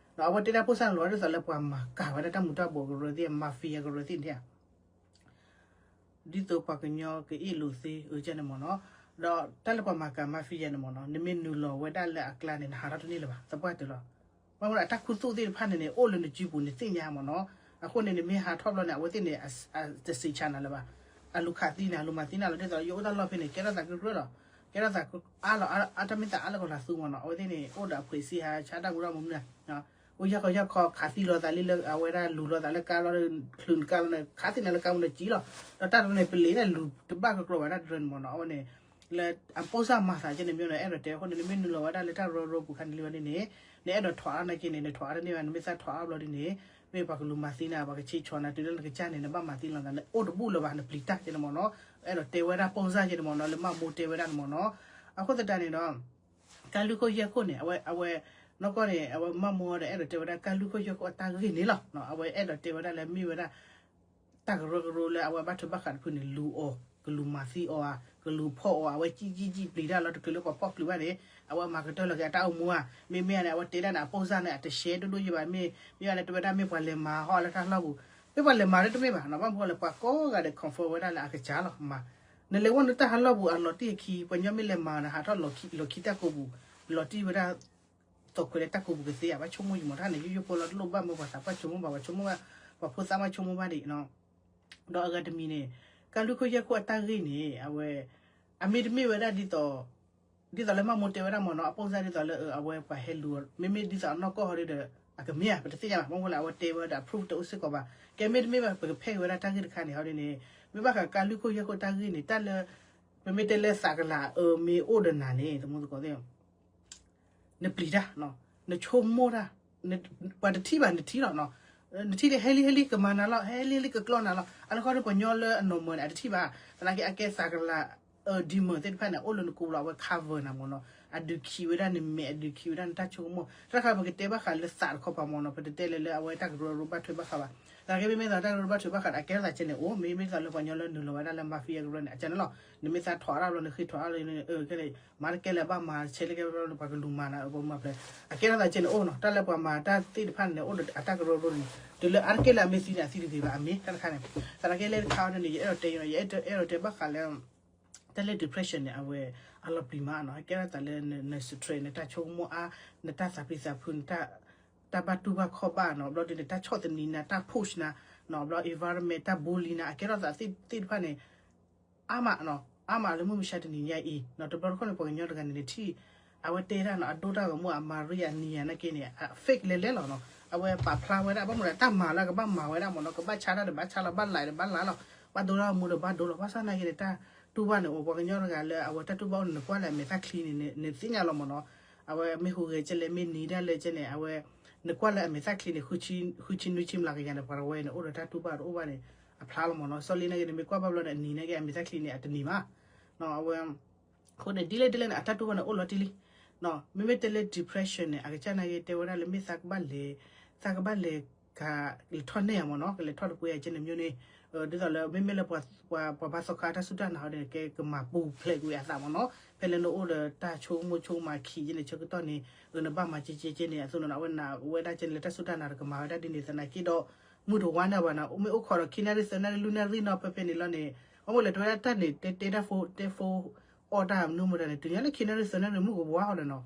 အဝဲတဲဒၣ်ပိၢ်စၢ်န့ၣ်လီၤဒ်သိးလၢပှၤမၤကၤဝဲဒၣ်တၢ်မူၤတၢ်ဘှီးကရၢသ့ၣ် mafia ကရၢသ့ၣ်န့ၣ် ဒ်သိးပှၤကညီကအ့ၣ်လိာ်သ့ အၢကဲန့ၣ်မ့ၢ်နီၤ, ဒီးတၢ်လၢပှၤမၤကၤ mafia န့ၣ်မ့ၢ်နီၤ နမ့ၢ်နုာ်လီၤဝဲဒၣ်လၢအကျါန့ၣ် နဟးထီၣ်တန့ၢ်လၢၤဘၣ် သပှၢ်တၢၢ်လီၤ, ဘၣ်မနုၤအတၢ်ခူသူၣ်သ့ၣ်တဖၣ်န့ၣ်န့ၣ် အိၣ်လၢနစုပူၤနသ့ၣ်ညါမ့ၢ်နီၤ, အဃိန့ၣ် နမ့ၢ်ဟးထီၣ်ဘျီန့ၣ် အဝဲသ့ၣ်န့ၣ် တစံးဆးနၤလၢၤဘၣ်, အလူၤခးသံနၤ အလူၤမၤသံနၤလီၤ ဒ်သိးယအိၣ်တၢ်လီၢ်ဖဲန့ၣ် ကဲထီၣ်သးကရၢလီၤ, ကဲထီၣ်သးအါလီၤ အတၢ်မ့ၢ်သးအါလၢကီၢ်လၤသူမ့ၢ်နီၤ, အဝဲသ့ၣ်န့ၣ် အိၣ်ဒီးအဖှဲးစံဟးဆါတၢ်မူၤတၢ်မူၤမနုၤ အိၣ်ယၢ်ခီယၢ်ခီ ခးသံလိာ်သးလံလၢအဝဲဒၣ်လူၤလိာ်သးလၢကါလီၤ ချုးနကါလီၤန့ၣ် ခးသံနၤလၢကါမူၤန့ၣ်ကံလီၤ, ဒီးတၢ်တရၢန့ၣ် ပလံးန့ၣ်လူၤတဘၣ်ကကျိၤဘၣ်တၢ်တရၢန့ၣ်မ့ၢ်နီၤ, အဝဲန့ၣ် လၢအပိၢ်စၢ်မၤသးကဲန့ၣ်မ့ၢ်နီၤ အဲၣ်ဒိးတဲအဃိန့ၣ် နမ့ၢ်နုာ်လီၤဝဲဒၣ်လၢတၢ်ရၢရၢပူၤခါန့ၣ်လံဝဲန့ၣ်န့ၣ် နအဲၣ်ဒိးထွးအါနာ်က့န့ၣ် နထွးအါတန့ၢ်ဘၣ် နမ့ၢ်သးထွးအါဘျီဒ်န့ၣ် မ့ၢ်ပှၤကလူၤမၤသံနၤ ပှၤကဆံးဆီနၤ တုၤလၢနကစၢ်န့ၣ် နဘၣ်မၤသံလီၤသး နအိၣ်တဘူၣ်လၢၤဘၣ် နပျံၤတၢ်ကဲန့ၣ်မ့ၢ်နီၤ, အဲၣ်ဒိးတဲဝဲဒၣ်ပိၢ်စၢ်ကဲန့ၣ်မ့ၢ်နီၤ လၢမၢ်မူတဲဝဲဒၣ်န့ၣ်မ့ၢ်နီၤ, အဃိသတးန့ၣ်ဒီး ကါလွံၢ်ခိၣ်ယဲၢ်ခိၣ်န့ၣ် အဝဲ နီၢ်ကီၢ်န့ၣ် အဝဲမၢ်မူဒီး အဲၣ်ဒိးတဲဝဲဒၣ် ကါလွံၢ်ခိၣ်ယဲၢ်ခိၣ်အတၢ်ဂ့ၢ်န့ၣ်လီၤ. အဝဲအဲၣ်ဒိးတဲဝဲဒၣ်လၢမ့ၢ်ဝဲဒၣ် တၢ်ကရၢကရိလၢအဝဲဘၣ်ထွဲဘၣ်ဃးတဖုန့ၣ် လူၤအီၤ ကလူၤမၤသံအီၤဧါ ကလူၤဖီၣ်အီၤ အဝဲကံၣ်ကံၣ်ကံၣ်ပျံၤတၢ်လီၤ တချုးလၢပှၤဖီၣ်ချုးဘၣ်န့ၣ် အဝဲမၤကတၢၢ်လီၤက့ၤအတၢ်အိၣ်မူဧါ, မ့မ့ၢ်န့ၣ် အဝဲတဲဒၣ်န့ၣ် အပိၢ်စၢ်န့ၣ် အတရှဲဒိၣ်ဒိၣ်ယံၤဘၣ် မ့ၢ် မ့ၢ်အန့ၣ်တဝဲဒၣ်မ့ၢ်ပှၤလဲၤမၤဟီၣ်လၢတၢ်လီၢ်ပူၤ, မ့ၢ်ပှၤလဲၤမၤလၢတမ့ၢ်ဘၣ်နီၤ, ဘၣ်မနုၤလဲၣ် ပှၤကိးဂၤဒဲး confirm ဝဲဒၣ်လၢအကစၢ်လီၤမး, နလဲၤဝဲနတၢ်ဟးလီၢ်ပူၤအလီၤတံၢ်အခံ ပှၤညီမ့ၢ်လဲၤမၤနၤ ဟးထီၣ်လီၤခံတၢ်ကိးပူၤ, လီၤတံၢ်ဝဲဒၣ် သိးခွဲးလၢတၢ်ကိးပူၤကသ့ဧါ, ဘၣ်ဆိကမိၣ်ယံၤမး တၢ်န့ၣ် ယိယိဖိလီၤ တလိၣ်ဘၣ်မၢပှၤသးပှၢ်ဆိကမိၣ်ဘၣ် ပှၤဆိကမိၣ်ဘၣ် ပှၤဖိသၣ်မးဆိကမိၣ်ဘၣ်ဒံးနီၤ, ဒီးအဂၤတမံၤန့ၣ် ကါလွံၢ်ခိၣ်ယဲၢ်ခိၣ်အတၢ်ဂ့ၢ်န့ၣ် အဝဲ အမ့တမ့ၢ်ဝဲဒၣ်ဒ်သိး ဒ်သိးလၢမၤမိၢ်တဲဝဲဒၣ်မ့ၢ်နီၤ အပိၢ်စၢ်ဒ်သိးလၢအဝဲပှၤဟဲလူၤ မ့မ့ၢ်ဒ်သိးအနီၢ်ကီၢ်ဟီဒ်ဒီး အကမ့ၢ်ဧါ ပတသ့ၣ်ညါဘၣ် ဘၣ်မနုၤလဲၣ် အဝဲတဲဝဲဒီး approve တအိၣ်စ့ၢ်ကီးဘၣ်, ကဲမ့တမ့ၢ်ဘၣ် ပကဖဲးက့ၤဝဲဒၣ်တၢ်ဂ့ၢ်တခါန့ၣ် ဟီဒ်န့ၣ် မ့ၢ်ဘၣ်ဃးကါလွံၢ်ခိၣ်ယဲၢ်ခိၣ်တၢ်ဂ့ၢ်န့ၣ် တၢ်လၢ ပမ့ၢ်တဲလၢသးကလၤအၢမ့ၢ်အိၣ်ဒီးနၤန့ၣ် သမူသကိးသ့ၣ် နပျံၤတၢ်, နဆိကမိၣ်တၢ်, ပှၤတထံၣ်ဘၣ်နထံၣ်လီၤ, နထံၣ်လၢဟဲလံဟဲလံကမၤနၤလီၤ ဟဲလံဟဲလံကကျီနၤလီၤ အလီၢ်ခီန့ၣ် ပှၤညီလၢအ normal န့ၣ် အတထံၣ်ဘၣ်, သနာ်က့အကဲသးကလၤအၢ demon သ့ၣ်တဖၣ်န့ၣ် အိၣ်လၢနကိပူၤလီၤ အဝဲ cover နၤမ့ၢ်နီၤ အဒုးခံးဝဲဒၣ်နမဲာ် အဒုးခံးဝဲဒၣ်နတၢ်ဆိကမိၣ် တၢ်တခါပကတဲဘၣ်ဃးလၢသးတခီပၤမ့ၢ်နီၤ ပတတဲလၢလၢအဝဲတၢ်ကရၢကရိဘၣ်ထွဲဘၣ်ဃးဘၣ်, သနာ်က့မ့မ့ၢ်သးတၢ်ကရၢကရိဘၣ်ထွဲဘၣ်ဃးဒီး အကဲထီၣ်သးကဲန့ၣ်အိၣ် မ့မ့ၢ်သးလၢပှၤညီလၢနုာ်လီၤဝဲဒၣ်လၢ mafia ကရၢန့ၣ် အကဲန့ၣ်လီၤ, နမ့ၢ်သးထီၣ်အါထီၣ်ဘျီ နဃ့ထီၣ်အါထီၣ် မၤတကဲလၢၤဘၣ်မၤဆဲးလၢကဲဘျီ ပှၤကလူၤမၤနၤ ပှၤမၤဖျဲး, အကဲထီၣ်သးကဲန့ၣ်အိၣ်နီၤ တၢ်လၢပှၤမၤတၢ်သ့ၣ်တဖၣ်န့ၣ် အိၣ်ဒီးအတၢ်ကရၢကရိန့ၣ် တုၤလၢအါတက့ၢ်လၢအမ့ၢ်သံန့ၣ် အသံတဂ့ၤဘၣ် အမ့ၢ်တၢ်တခါန့ၣ်, သနာ်က့လၢတခါအံၤန့ၣ် ယအဲၣ်ဒိးတဲ ယအဲၣ်ဒိးတဲဘၣ်ဃးလၢ တၢ်လၢ depression န့ၣ် အဝဲ အလီၤပျံၤမးနီၤ ကဲထီၣ်သးလၢန stress နတၢ်ဆိကမိၣ်အါ နတၢ်သးပျံၤသးဖုး နတၢ်ဘၣ်တူၢ်ဘၣ်ခီၣ်ဘၣ်နီၤ ဘျီဒုး နတၢ်ဆီၣ်သနံးနၤ တၢ် push နၤနီၤ ဘျီ environment တၢ် bully နၤ အကဲထီၣ်သးသ့ၣ်တဖၣ်န့ၣ် အါမးနီၤ အါမးလၢမုၢ်မဆါတနံၤညါအံၤနီၤ တဘျီတခီၣ်န့ၣ် ပှၤကညီတဂၤန့ၣ် နထံၣ် အဝဲတဲတၢ်နီၤ အဒိတၢ်ဂီၤမူ အမၤရံအနံၤယၤနာ်က့န့ၣ် fake လဲၤလဲၤလီၤနီၤ အဝဲပာ်ဖျါဝဲဒၣ် ဘၣ်မနုၤလဲၣ် တၢ်မၤလၢကဘၣ်မၤဝဲဒၣ်မ့ၢ်နီၤ ကဘၣ်ဆါတၢ်ဒီးဘၣ်ဆါလီၤ ဘၣ်လဲၤဒီးဘၣ်လဲၤလီၤ ဘၣ်ဒိတၢ်ဂီၤမူဒီးဘၣ်ဒိလီၤ ဘၣ်ဆၣ်နာ်က့န့ၣ် တၢ်တူၢ်ဘၣ်န့ၣ်အိၣ် ပှၤကညီတဂၤလၢအဝဲတၢ်တူၢ်ဘၣ်အိၣ်န့ၣ် နကွၢ်လၢအမဲာ်သၣ်ချံန့ၣ် နသ့ၣ်ညါလီၤမ့ၢ်နီၤ အဝဲမ့ၢ်ဟူးဂဲၤကဲလဲၣ် မ့ၢ်နံၤဒၣ်လဲၣ်ကဲန့ၣ် အဝဲ နကွၢ်လၢအမဲာ်သၣ်ချံန့ၣ် ဃုဆံနွံဆံမျးကယၤန့ၣ် ပှၤတဝဲန့ၣ် အိၣ်ဒီးတၢ်တူၢ်ဘၣ်တအိၣ်ဘၣ်န့ၣ် အဖျါလီၤမ့ၢ်နီၤ စီလ့နာ်က့န့ၣ် မ့ၢ်ကွၢ်ဘၣ်ဘျီဒီးအနံၤနာ်က့ အမဲာ်သၣ်ချံန့ၣ် အတနံၤဘၣ် အဝဲ အဃိန့ၣ် ဒ်လဲၣ်ဒ်လဲၣ်န့ၣ် အတၢ်တူၢ်ဘၣ်န့ၣ် အိၣ်လီၤတံၢ်လံ မ့မ့ၢ်တဲလၢ depression န့ၣ် အကစၢ်နာ်က့တဲဝဲဒၣ်လၢမ့ၢ်သးကဘၣ်လဲၤ သးကဘၣ်လဲၤ ကလဲၤထီၣ်နဲၣ်ဧါမ့ၢ်နီၤ ကလဲၤထီၣ်တပှဲၤအကဲန့ၣ်မျိုးန့ၣ် ဒ်သိးလၢ မ့မ့ၢ်လၢ ပှၤဘါသီခါတၢ်စူၢ်တၢ်နာ်ဟီန့ၣ် ကဲကမၤပူၤဖျဲးကွံာ်အသးမ့ၢ်နီၤ ဖဲလၢနအိၣ်ဒီးတၢ်ဆိကမိၣ်ဆိကမးခံကဲန့ၣ် ဆၢကတီၢ်န့ၣ် နဘၣ်မၤကဲကဲကဲန့ၣ် အသိးန့ၣ် အဝဲနာ်ဝဲဒၣ်ကဲန့ၣ် လၢတၢ်စူၢ်တၢ်နာ်တကမၤဝဲဒၣ်ဒ်န့ၣ် သနာ်က့ဒီး မုၢ်တဝါန့ၣ်ဘၣ်နီၤ မ့ၢ်အိၣ်ခိးဒီး ခံနၣ်ရံၣ်သၢနၣ်ရံၣ်လွံၢ်နၣ်ရံၣ်နီၤ ဖဲဖဲန့ၣ်လီၤန့ၣ် ဘၣ်မနုၤလဲၣ် တဲဝဲဒၣ်တၢ်န့ၣ် တဲတဲတၢ်ဖိ တဲဖိ အီၣ်တၢ်မနုၤမတၤန့ၣ် တုၤညါလၢ ခံနၣ်ရံၣ်သၢနၣ်ရံၣ် မုၢ်ကဝါဃီဒီးနီၤ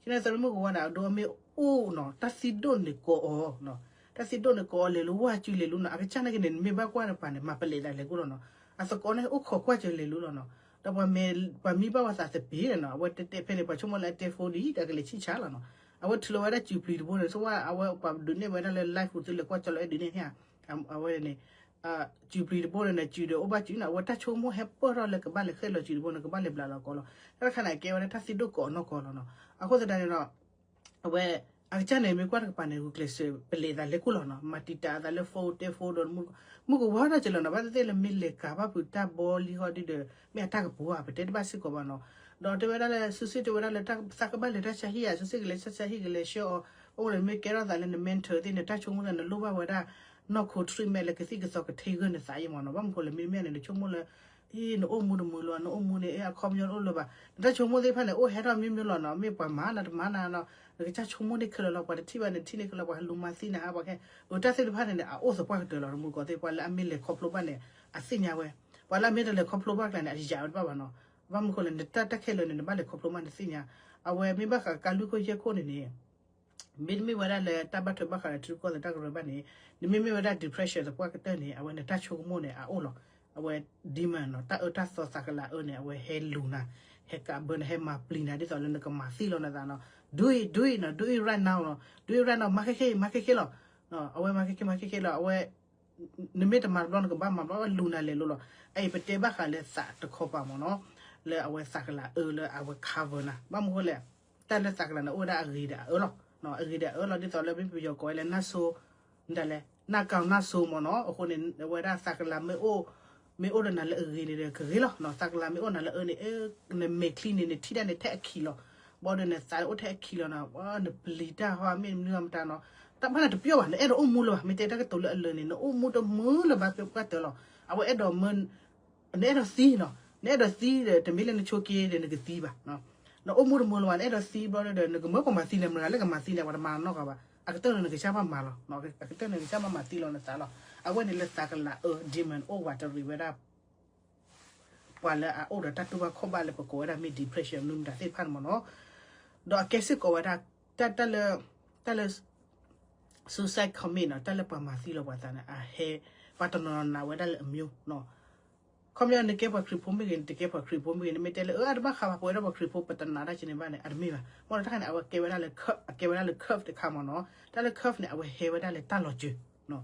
ခံနၣ်ရံၣ်သၢနၣ်ရံၣ် မုၢ်ကဝါန့ၣ် အဒိမ့ၢ်အိၣ်နီၤ တၢ်သံဒိၣ်န့ၣ်ကိးအီၤ တၢ်သံဒိၣ်န့ၣ်ကိးအီၤလဲၤလူၤဝဲစုလဲၤလူၤနီၤ အကစၢ်နာ်က့န့ၣ် နမ့ၢ်ဘၣ်ကွၢ်တပၤန့ၣ် မၤပလဲးသးလဲၤကိၣ်လီၤနီၤ အသကိးန့ၣ် အိၣ်ခိးကွၢ်စၢၤလဲၤလူၤလီၤနီၤ ဒီးပှၤမံဘၣ်ဝဲသးသပ့ၤနီၤ အဝဲတဲတဲဖဲန့ၣ် ပှၤဆိကမိၣ်လၢအတဲဖိဒ်အံၤ ဒီးကလဲၤဆံၣ်ဆါလီၤနီၤ အဝဲထုးလီၤဝဲဒၣ်စုပျံၤတဘိန့ၣ် ဆိဝဲ အဝဲပှၤဒုးနဲၣ်ဝဲဒၣ်လၢ live ပူၤသုလဲၤကွၢ်ကၠီလီၤအဲၣ်ဒုးနဲၣ်န့ၣ် အဝဲန့ၣ် စုပျံၤတဘိန့ၣ် စုဒီးအိၣ်ဘၣ်စုနီၤ အဝဲတၢ်ဆိကမိၣ်ဟဲပၢၢ်ထီၣ်လၢကဘၣ်လဲၤဃဲၣ်လီၤစုတဘိန့ၣ် ကဘၣ်လဲၤဘျးလီၤကိးလီၤ တၢ်တခါန့ၣ် အကဲဝဲဒၣ်တၢ်သံဒိၣ်ကိးအီၤနီၢ်ကီၢ်လီၤနီၤ အဃိသတးန့ၣ်ဒီး အဝဲ အကစၢ်န့ၣ် မ့ၢ်ကွၢ်တကပၤန့ၣ် ဂုာ်ကျဲးစၢးပလဲးသးလဲၤကိၣ်လီၤနီၤ မၤတံာ်တာ်အသးလၢ phone တဲ phone ဒီး မုၢ်ကဝါထီၣ်က့ၤလီၤနီၤ ဘၣ်သ့ၣ်သ့ၣ်လၢမ့ၢ်လဲၤကၤဘၣ်ဖုးတၢ်ဘီလံဃီဒ်ဒီး မ့ၢ်အတၢ်ကပူၤဧါ ပတဲတဘၣ်စ့ၢ်ကီးဘၣ်နီၤ ဒီးတဲဝဲဒၣ်လၢ စုစ့ၣ်တဲဝဲဒၣ်လၢ သးကဘၣ်လဲၤတၢ်ဆါဟံၣ်ဧါ စုစ့ၣ်ကလဲၤတၢ်ဆါဟံၣ်ကလဲၤဆှၢအီၤ အိၣ်ဒီးမ့ၢ်ကဲထီၣ်သးလၢန mental သ့ၣ် နတၢ်ဆိကမိၣ်သး နလိၣ်ဘၣ်ဝဲဒၣ် နီၢ်ခိ treatment လၢကသံၣ်ကသီကထ့ဂၢၢ်နသးအံၤမ့ၢ်နီၤ ဘၣ်မနုၤဃိလဲၣ် မ့မ့ၢ်န့ၣ် နဆိကမိၣ်လၢ အ့ နအိၣ်မူတမုာ်လၢၤ နအိၣ်မူန့ၣ် အခီပညီတအိၣ်လၢၤဘၣ် နတၢ်ဆိကမိၣ်သ့ၣ်တဖၣ်န့ၣ် အိၣ်ဟဲထီၣ်မ့ၢ်မ့ၢ်လီၤနီၤ မ့ၢ်ပှၤမၤနၤတမၤနၤနီၤ နကစၢ်ဆိကမိၣ်န့ၢ်ခဲလၢာ်လီၤ ပှၤတထံၣ်ဘၣ်န့ၣ် ထံၣ်န့ၢ်ခဲလၢာ် ပှၤဟဲလူၤမၤသံနၤဟါ ပှၤခဲ အတၢ်သ့ၣ်တဖၣ်န့ၣ်န့ၣ် အအိၣ်သပှၢ်ကတၢၢ်လီၤ တမူတကိးသ့ၣ် ပှၤလၢအမ့ၢ်လဲၤခီဖျိဘၣ်န့ၣ် အသ့ၣ်ညါဝဲ ပှၤလၢအမ့ၢ်တလဲၤခီဖျိဘၣ်ကျါန့ၣ် အယံာ်ဝဲတဘၣ်ဘၣ်နီၤ ဘၣ်မနုၤဃိလဲၣ် နတၢ်တၢ်ခဲလၢာ်န့ၣ် နဘၣ်လဲၤခီဖျိမးနသ့ၣ်ညါ အဝဲမ့ၢ်ဘၣ်ဃးကါလွံၢ်ခိၣ်ယဲၢ်ခိၣ်န့ၣ်န့ၣ် မ့တမ့ၢ်ဝဲဒၣ်လၢတၢ်ဘၣ်ထွဲဘၣ်ဃးဒီးထံရူၢ်ကီၢ်သဲးတၢ်ကရၢဘၣ်န့ၣ် နမ့မ့ၢ်ဝဲဒၣ် depression သပှၢ်ကတၢၢ်န့ၣ် အဝဲနတၢ်ဆိကမိၣ်န့ၣ် အအိၣ်လီၤ. အဝဲ demon နီၤ တၢ်အၢတၢ်သီသးကလၤအၢန့ၣ် အဝဲဟဲလူၤနၤ ဟဲကးဘၢနၤ ဟဲမၤပျံၤနၤ ဒ်သိးလၢနကမၤသံလီၤနသးနီၤ do it do it နီၤ do it right now နီၤ do it right now မၤခဲခဲ မၤခဲခဲလီၤ အဝဲမၤခဲခဲ မၤခဲခဲလီၤ အဝဲ နမ့ၢ်တမၤတဘျီ နကဘၣ်မၤဘျီ လူၤနၤလဲၤလိၤလီၤ. အအံၤ ပတဲဘၣ်ဃးလၢသးတခီပၤမ့ၢ်နီၤ, လၢအဝဲသးကလၤအၢလၢအဝဲ cover နၤ, ဘၣ်မနုၤဃိလဲၣ်, တၢ်လၢသးကလၤန့ၣ် အိၣ်ဝဲဒၣ်အဂ့ၤဒီးအအၢလီၤ. အဂ့ၤဒီးအအၢလီၤ ဒ်သိးလၢမ့ၢ်ပယီၤကိးဝဲလၢ နၢ်စိ ဒ်လဲၣ် နၢ်ကီနၢ်စိမ့ၢ်နီၤ. အဃိန့ၣ် အဝဲဒၣ်သးကလၤမ့ၢ်အိၣ် မ့ၢ်အိၣ်ဒီးနၤလၢအဂ့ၤန့ၣ်ဒီး ကဂ့ၤလီၤ. သးကလၤမ့ၢ်အိၣ်နၤလၢအအၢန့ၣ် နမဲာ်ချံန့ၣ် နထံၣ်ဒၣ်န့ၣ်ထဲအခံလီၤ. ဘၣ်ဒီးနသးအိၣ်ထဲအခံလီၤနီၤ, နပျံၤတၢ်ဟီ မ့ၢ်မနုၤမတၤနီၤ, တၢ်ဘၣ်နၤတပျီၢ်ဘၣ်, နအဲၣ်ဒိးအိၣ်မူလၢၤဘၣ်. မ့ၢ်တဲတၢ်ကတိၤလၢအလၢာ်န့ၣ် နအိၣ်မူတမုာ်လၢၤဘၣ် ပှဲၤပှဲၤတၢၢ်လီၤ. အဝဲအဲၣ်ဒိးမၢ နအဲၣ်ဒိးသံနီၤ, နအဲၣ်ဒိးသံဒီး တမ့ၢ်လၢနဆိက့ဒီးနကသံဘၣ်, နအိၣ်မူတမူလၢၤဘၣ် နအဲၣ်ဒိးသံဘျီဒီး နကမၢပှၤမၤသံန့ၣ် မတၤဂၤလၢကမၤသံန့ၣ် ပှၤတမၤနီတဂၤဘၣ်, အကတၢၢ်န့ၣ်နကစၢ်ဘၣ်မၤလီၤ, အကတၢၢ်န့ၣ်နကစၢ်ဘၣ်မၤသံလီၤနသးလီၤ. အဝဲန့ၣ်လၢသးကလၤအၢ demon အိၣ်ဝးတရံးဝဲဒၣ် ပှၤလၢအအိၣ်ဒီးတၢ်တူၢ်ဘၣ်ခီၣ်ဘၣ်လၢပကိးဝဲဒၣ်မ့ၢ် depression မနုၤမတၤသ့ၣ်တဖၣ်န့ၣ်မ့ၢ်နီၤ, ဒီးအကဲစ့ၢ်ကီးဝဲဒၣ် တၢ်လၢ တၢ်လၢ suicide commit နီၤ, တၢ်လၢပှၤမၤသံလီၤပှၤသးန့ၣ် အဟဲ ပှၤတနီၤနီၤနာ်ဝဲဒၣ်လၢအမျိုးနီၤ, ခီပညီနကဲပှၤခရံာ်ဖိမ့ၢ်ဂ့ၤ နတကဲပှၤခရံာ်ဖိမ့ၢ်ဂ့ၤ နမ့ၢ်တဲလၢ အၢ အတဘၣ်ဃးဘၣ် ပဝဲဒၣ်ပှၤခရံာ်ဖိ ပတနာ်တၢ်ကန့ၣ်ဘၣ်န့ၣ် အတမ့ၢ်ဘၣ်. မ့ၢ်ဒီးတၢ်ခါန့ၣ် အဝဲကဲဝဲဒၣ်လၢ အကဲဝဲဒၣ်လၢ curve တခါမ့ၢ်နီၤ, တၢ်လၢ curve န့ၣ် အဝဲဟဲဝဲဒၣ်လၢတၢ်လီၤစၢၤ,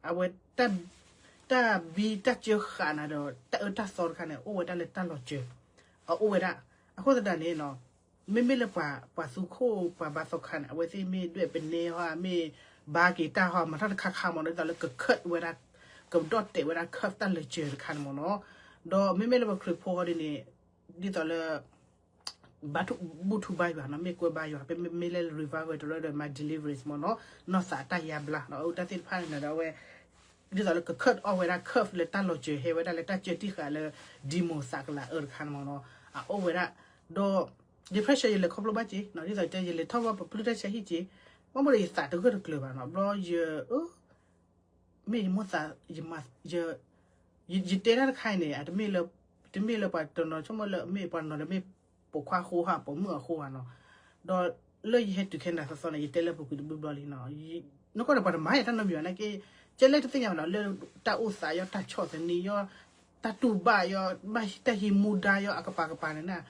အဝဲ တၢ်ဘံတၢ်စၢဃာ်နၤဒီး တၢ်အၢတၢ်သီတခါန့ၣ် အိၣ်ဝဲဒၣ်လၢတၢ်လီၤစၢၤ, အအိၣ်ဝဲဒၣ်, အဃိသတးန့ၣ်နီၤ, မ့မ့ၢ်လၢပှၤ ပှၤသူခိၣ်ပှၤဘါသီခါန့ၣ် အဝဲသ့ၣ်မ့ၢ်ဒွဲၣ်ပနဲဟီ မ့ၢ်ဘါက့ၤတၢ်ဟီ မၤတၢ်တခါခါမ့ၢ်နီၤ ဒ်သိးလၢက cut ဝဲဒၣ်, ကဒီၣ်တဲာ်ဝဲဒၣ် curve တၢ်လီၤစၢၤတခါန့ၣ်မ့ၢ်နီၤ, ဒီးမ့မ့ၢ်လၢပှၤခရံာ်ဖိအီၤဒ်န့ၣ်, ဒ်သိးလၢ ဘါထူ, ဘူၣ်ထူဘါယွၤနီၤ, မ့ၢ်ကွဲဘါယွၤ, မ့မ့ၢ်လၢ revival တရၢဒီး မၤ deliverance မ့ၢ်နီၤ, နီၢ်သးတၢ်ယါဘျါနီၤ, အတၢ်သ့ၣ်တဖၣ်န့ၣ်ဒီးအဝဲ ဒ်သိးလၢက cut off ဝဲဒၣ် curve လၢတၢ်လီၤစၢၤ ဟဲဝဲဒၣ်လၢတၢ်စၢတံၢ်ဃာ်လၢ demon သးကလၤအၢတခါန့ၣ်မ့ၢ်နီၤ, အအိၣ်ဝဲဒၣ်, ဒီး depression ယလဲၤခီဖျိဘၣ်က့ၤနီၤ, ဒ်သိးတဲ ယလဲၤထီၣ်ဝဲပပျုၢ်တၢ်ဆါဟံၣ်က့ၤ, ဘၣ်မ့ၢ်ဒီးယသးတဂၢၢ်တကျၢၤဘၣ်နီၤ, ဘျီယ မ့ၢ်ယမိၢ်သး, ယ ယတဲတၢ်တခါအံၤန့ၣ် အတမ့ၢ်လၢ, တမ့ၢ်လၢပှၤတနီၤဆိကမိၣ်လၢ မ့ၢ်ပှၤနီၤဒီးမ့ၢ်ပိာ်ခွါအဃိဧါ ပိာ်မုၣ်အဃိဧါနီၤ, ဒီးလၢယဟဲတုၤခဲနဒၤသီသီန့ၣ် ယတဲလၢပူၤကွံာ်တဘျီဘျီလံနီၤ, နကီၢ်ဒီးပှၤတမၤယၤတၢ်နီတမံၤဘၣ်နာ်က့, ကဲလၢတသ့ၣ်ညါဘၣ်နီၤ, လၢတၢ်အိၣ်သးယီၤ တၢ်ဆီၣ်သနံးယီၤ, တၢ်တူၢ်ဘၣ်ယီၤ, ဘၣ်တၢ်ဟံးမူဒါယီၤ အကပၤကပၤန့ၣ်,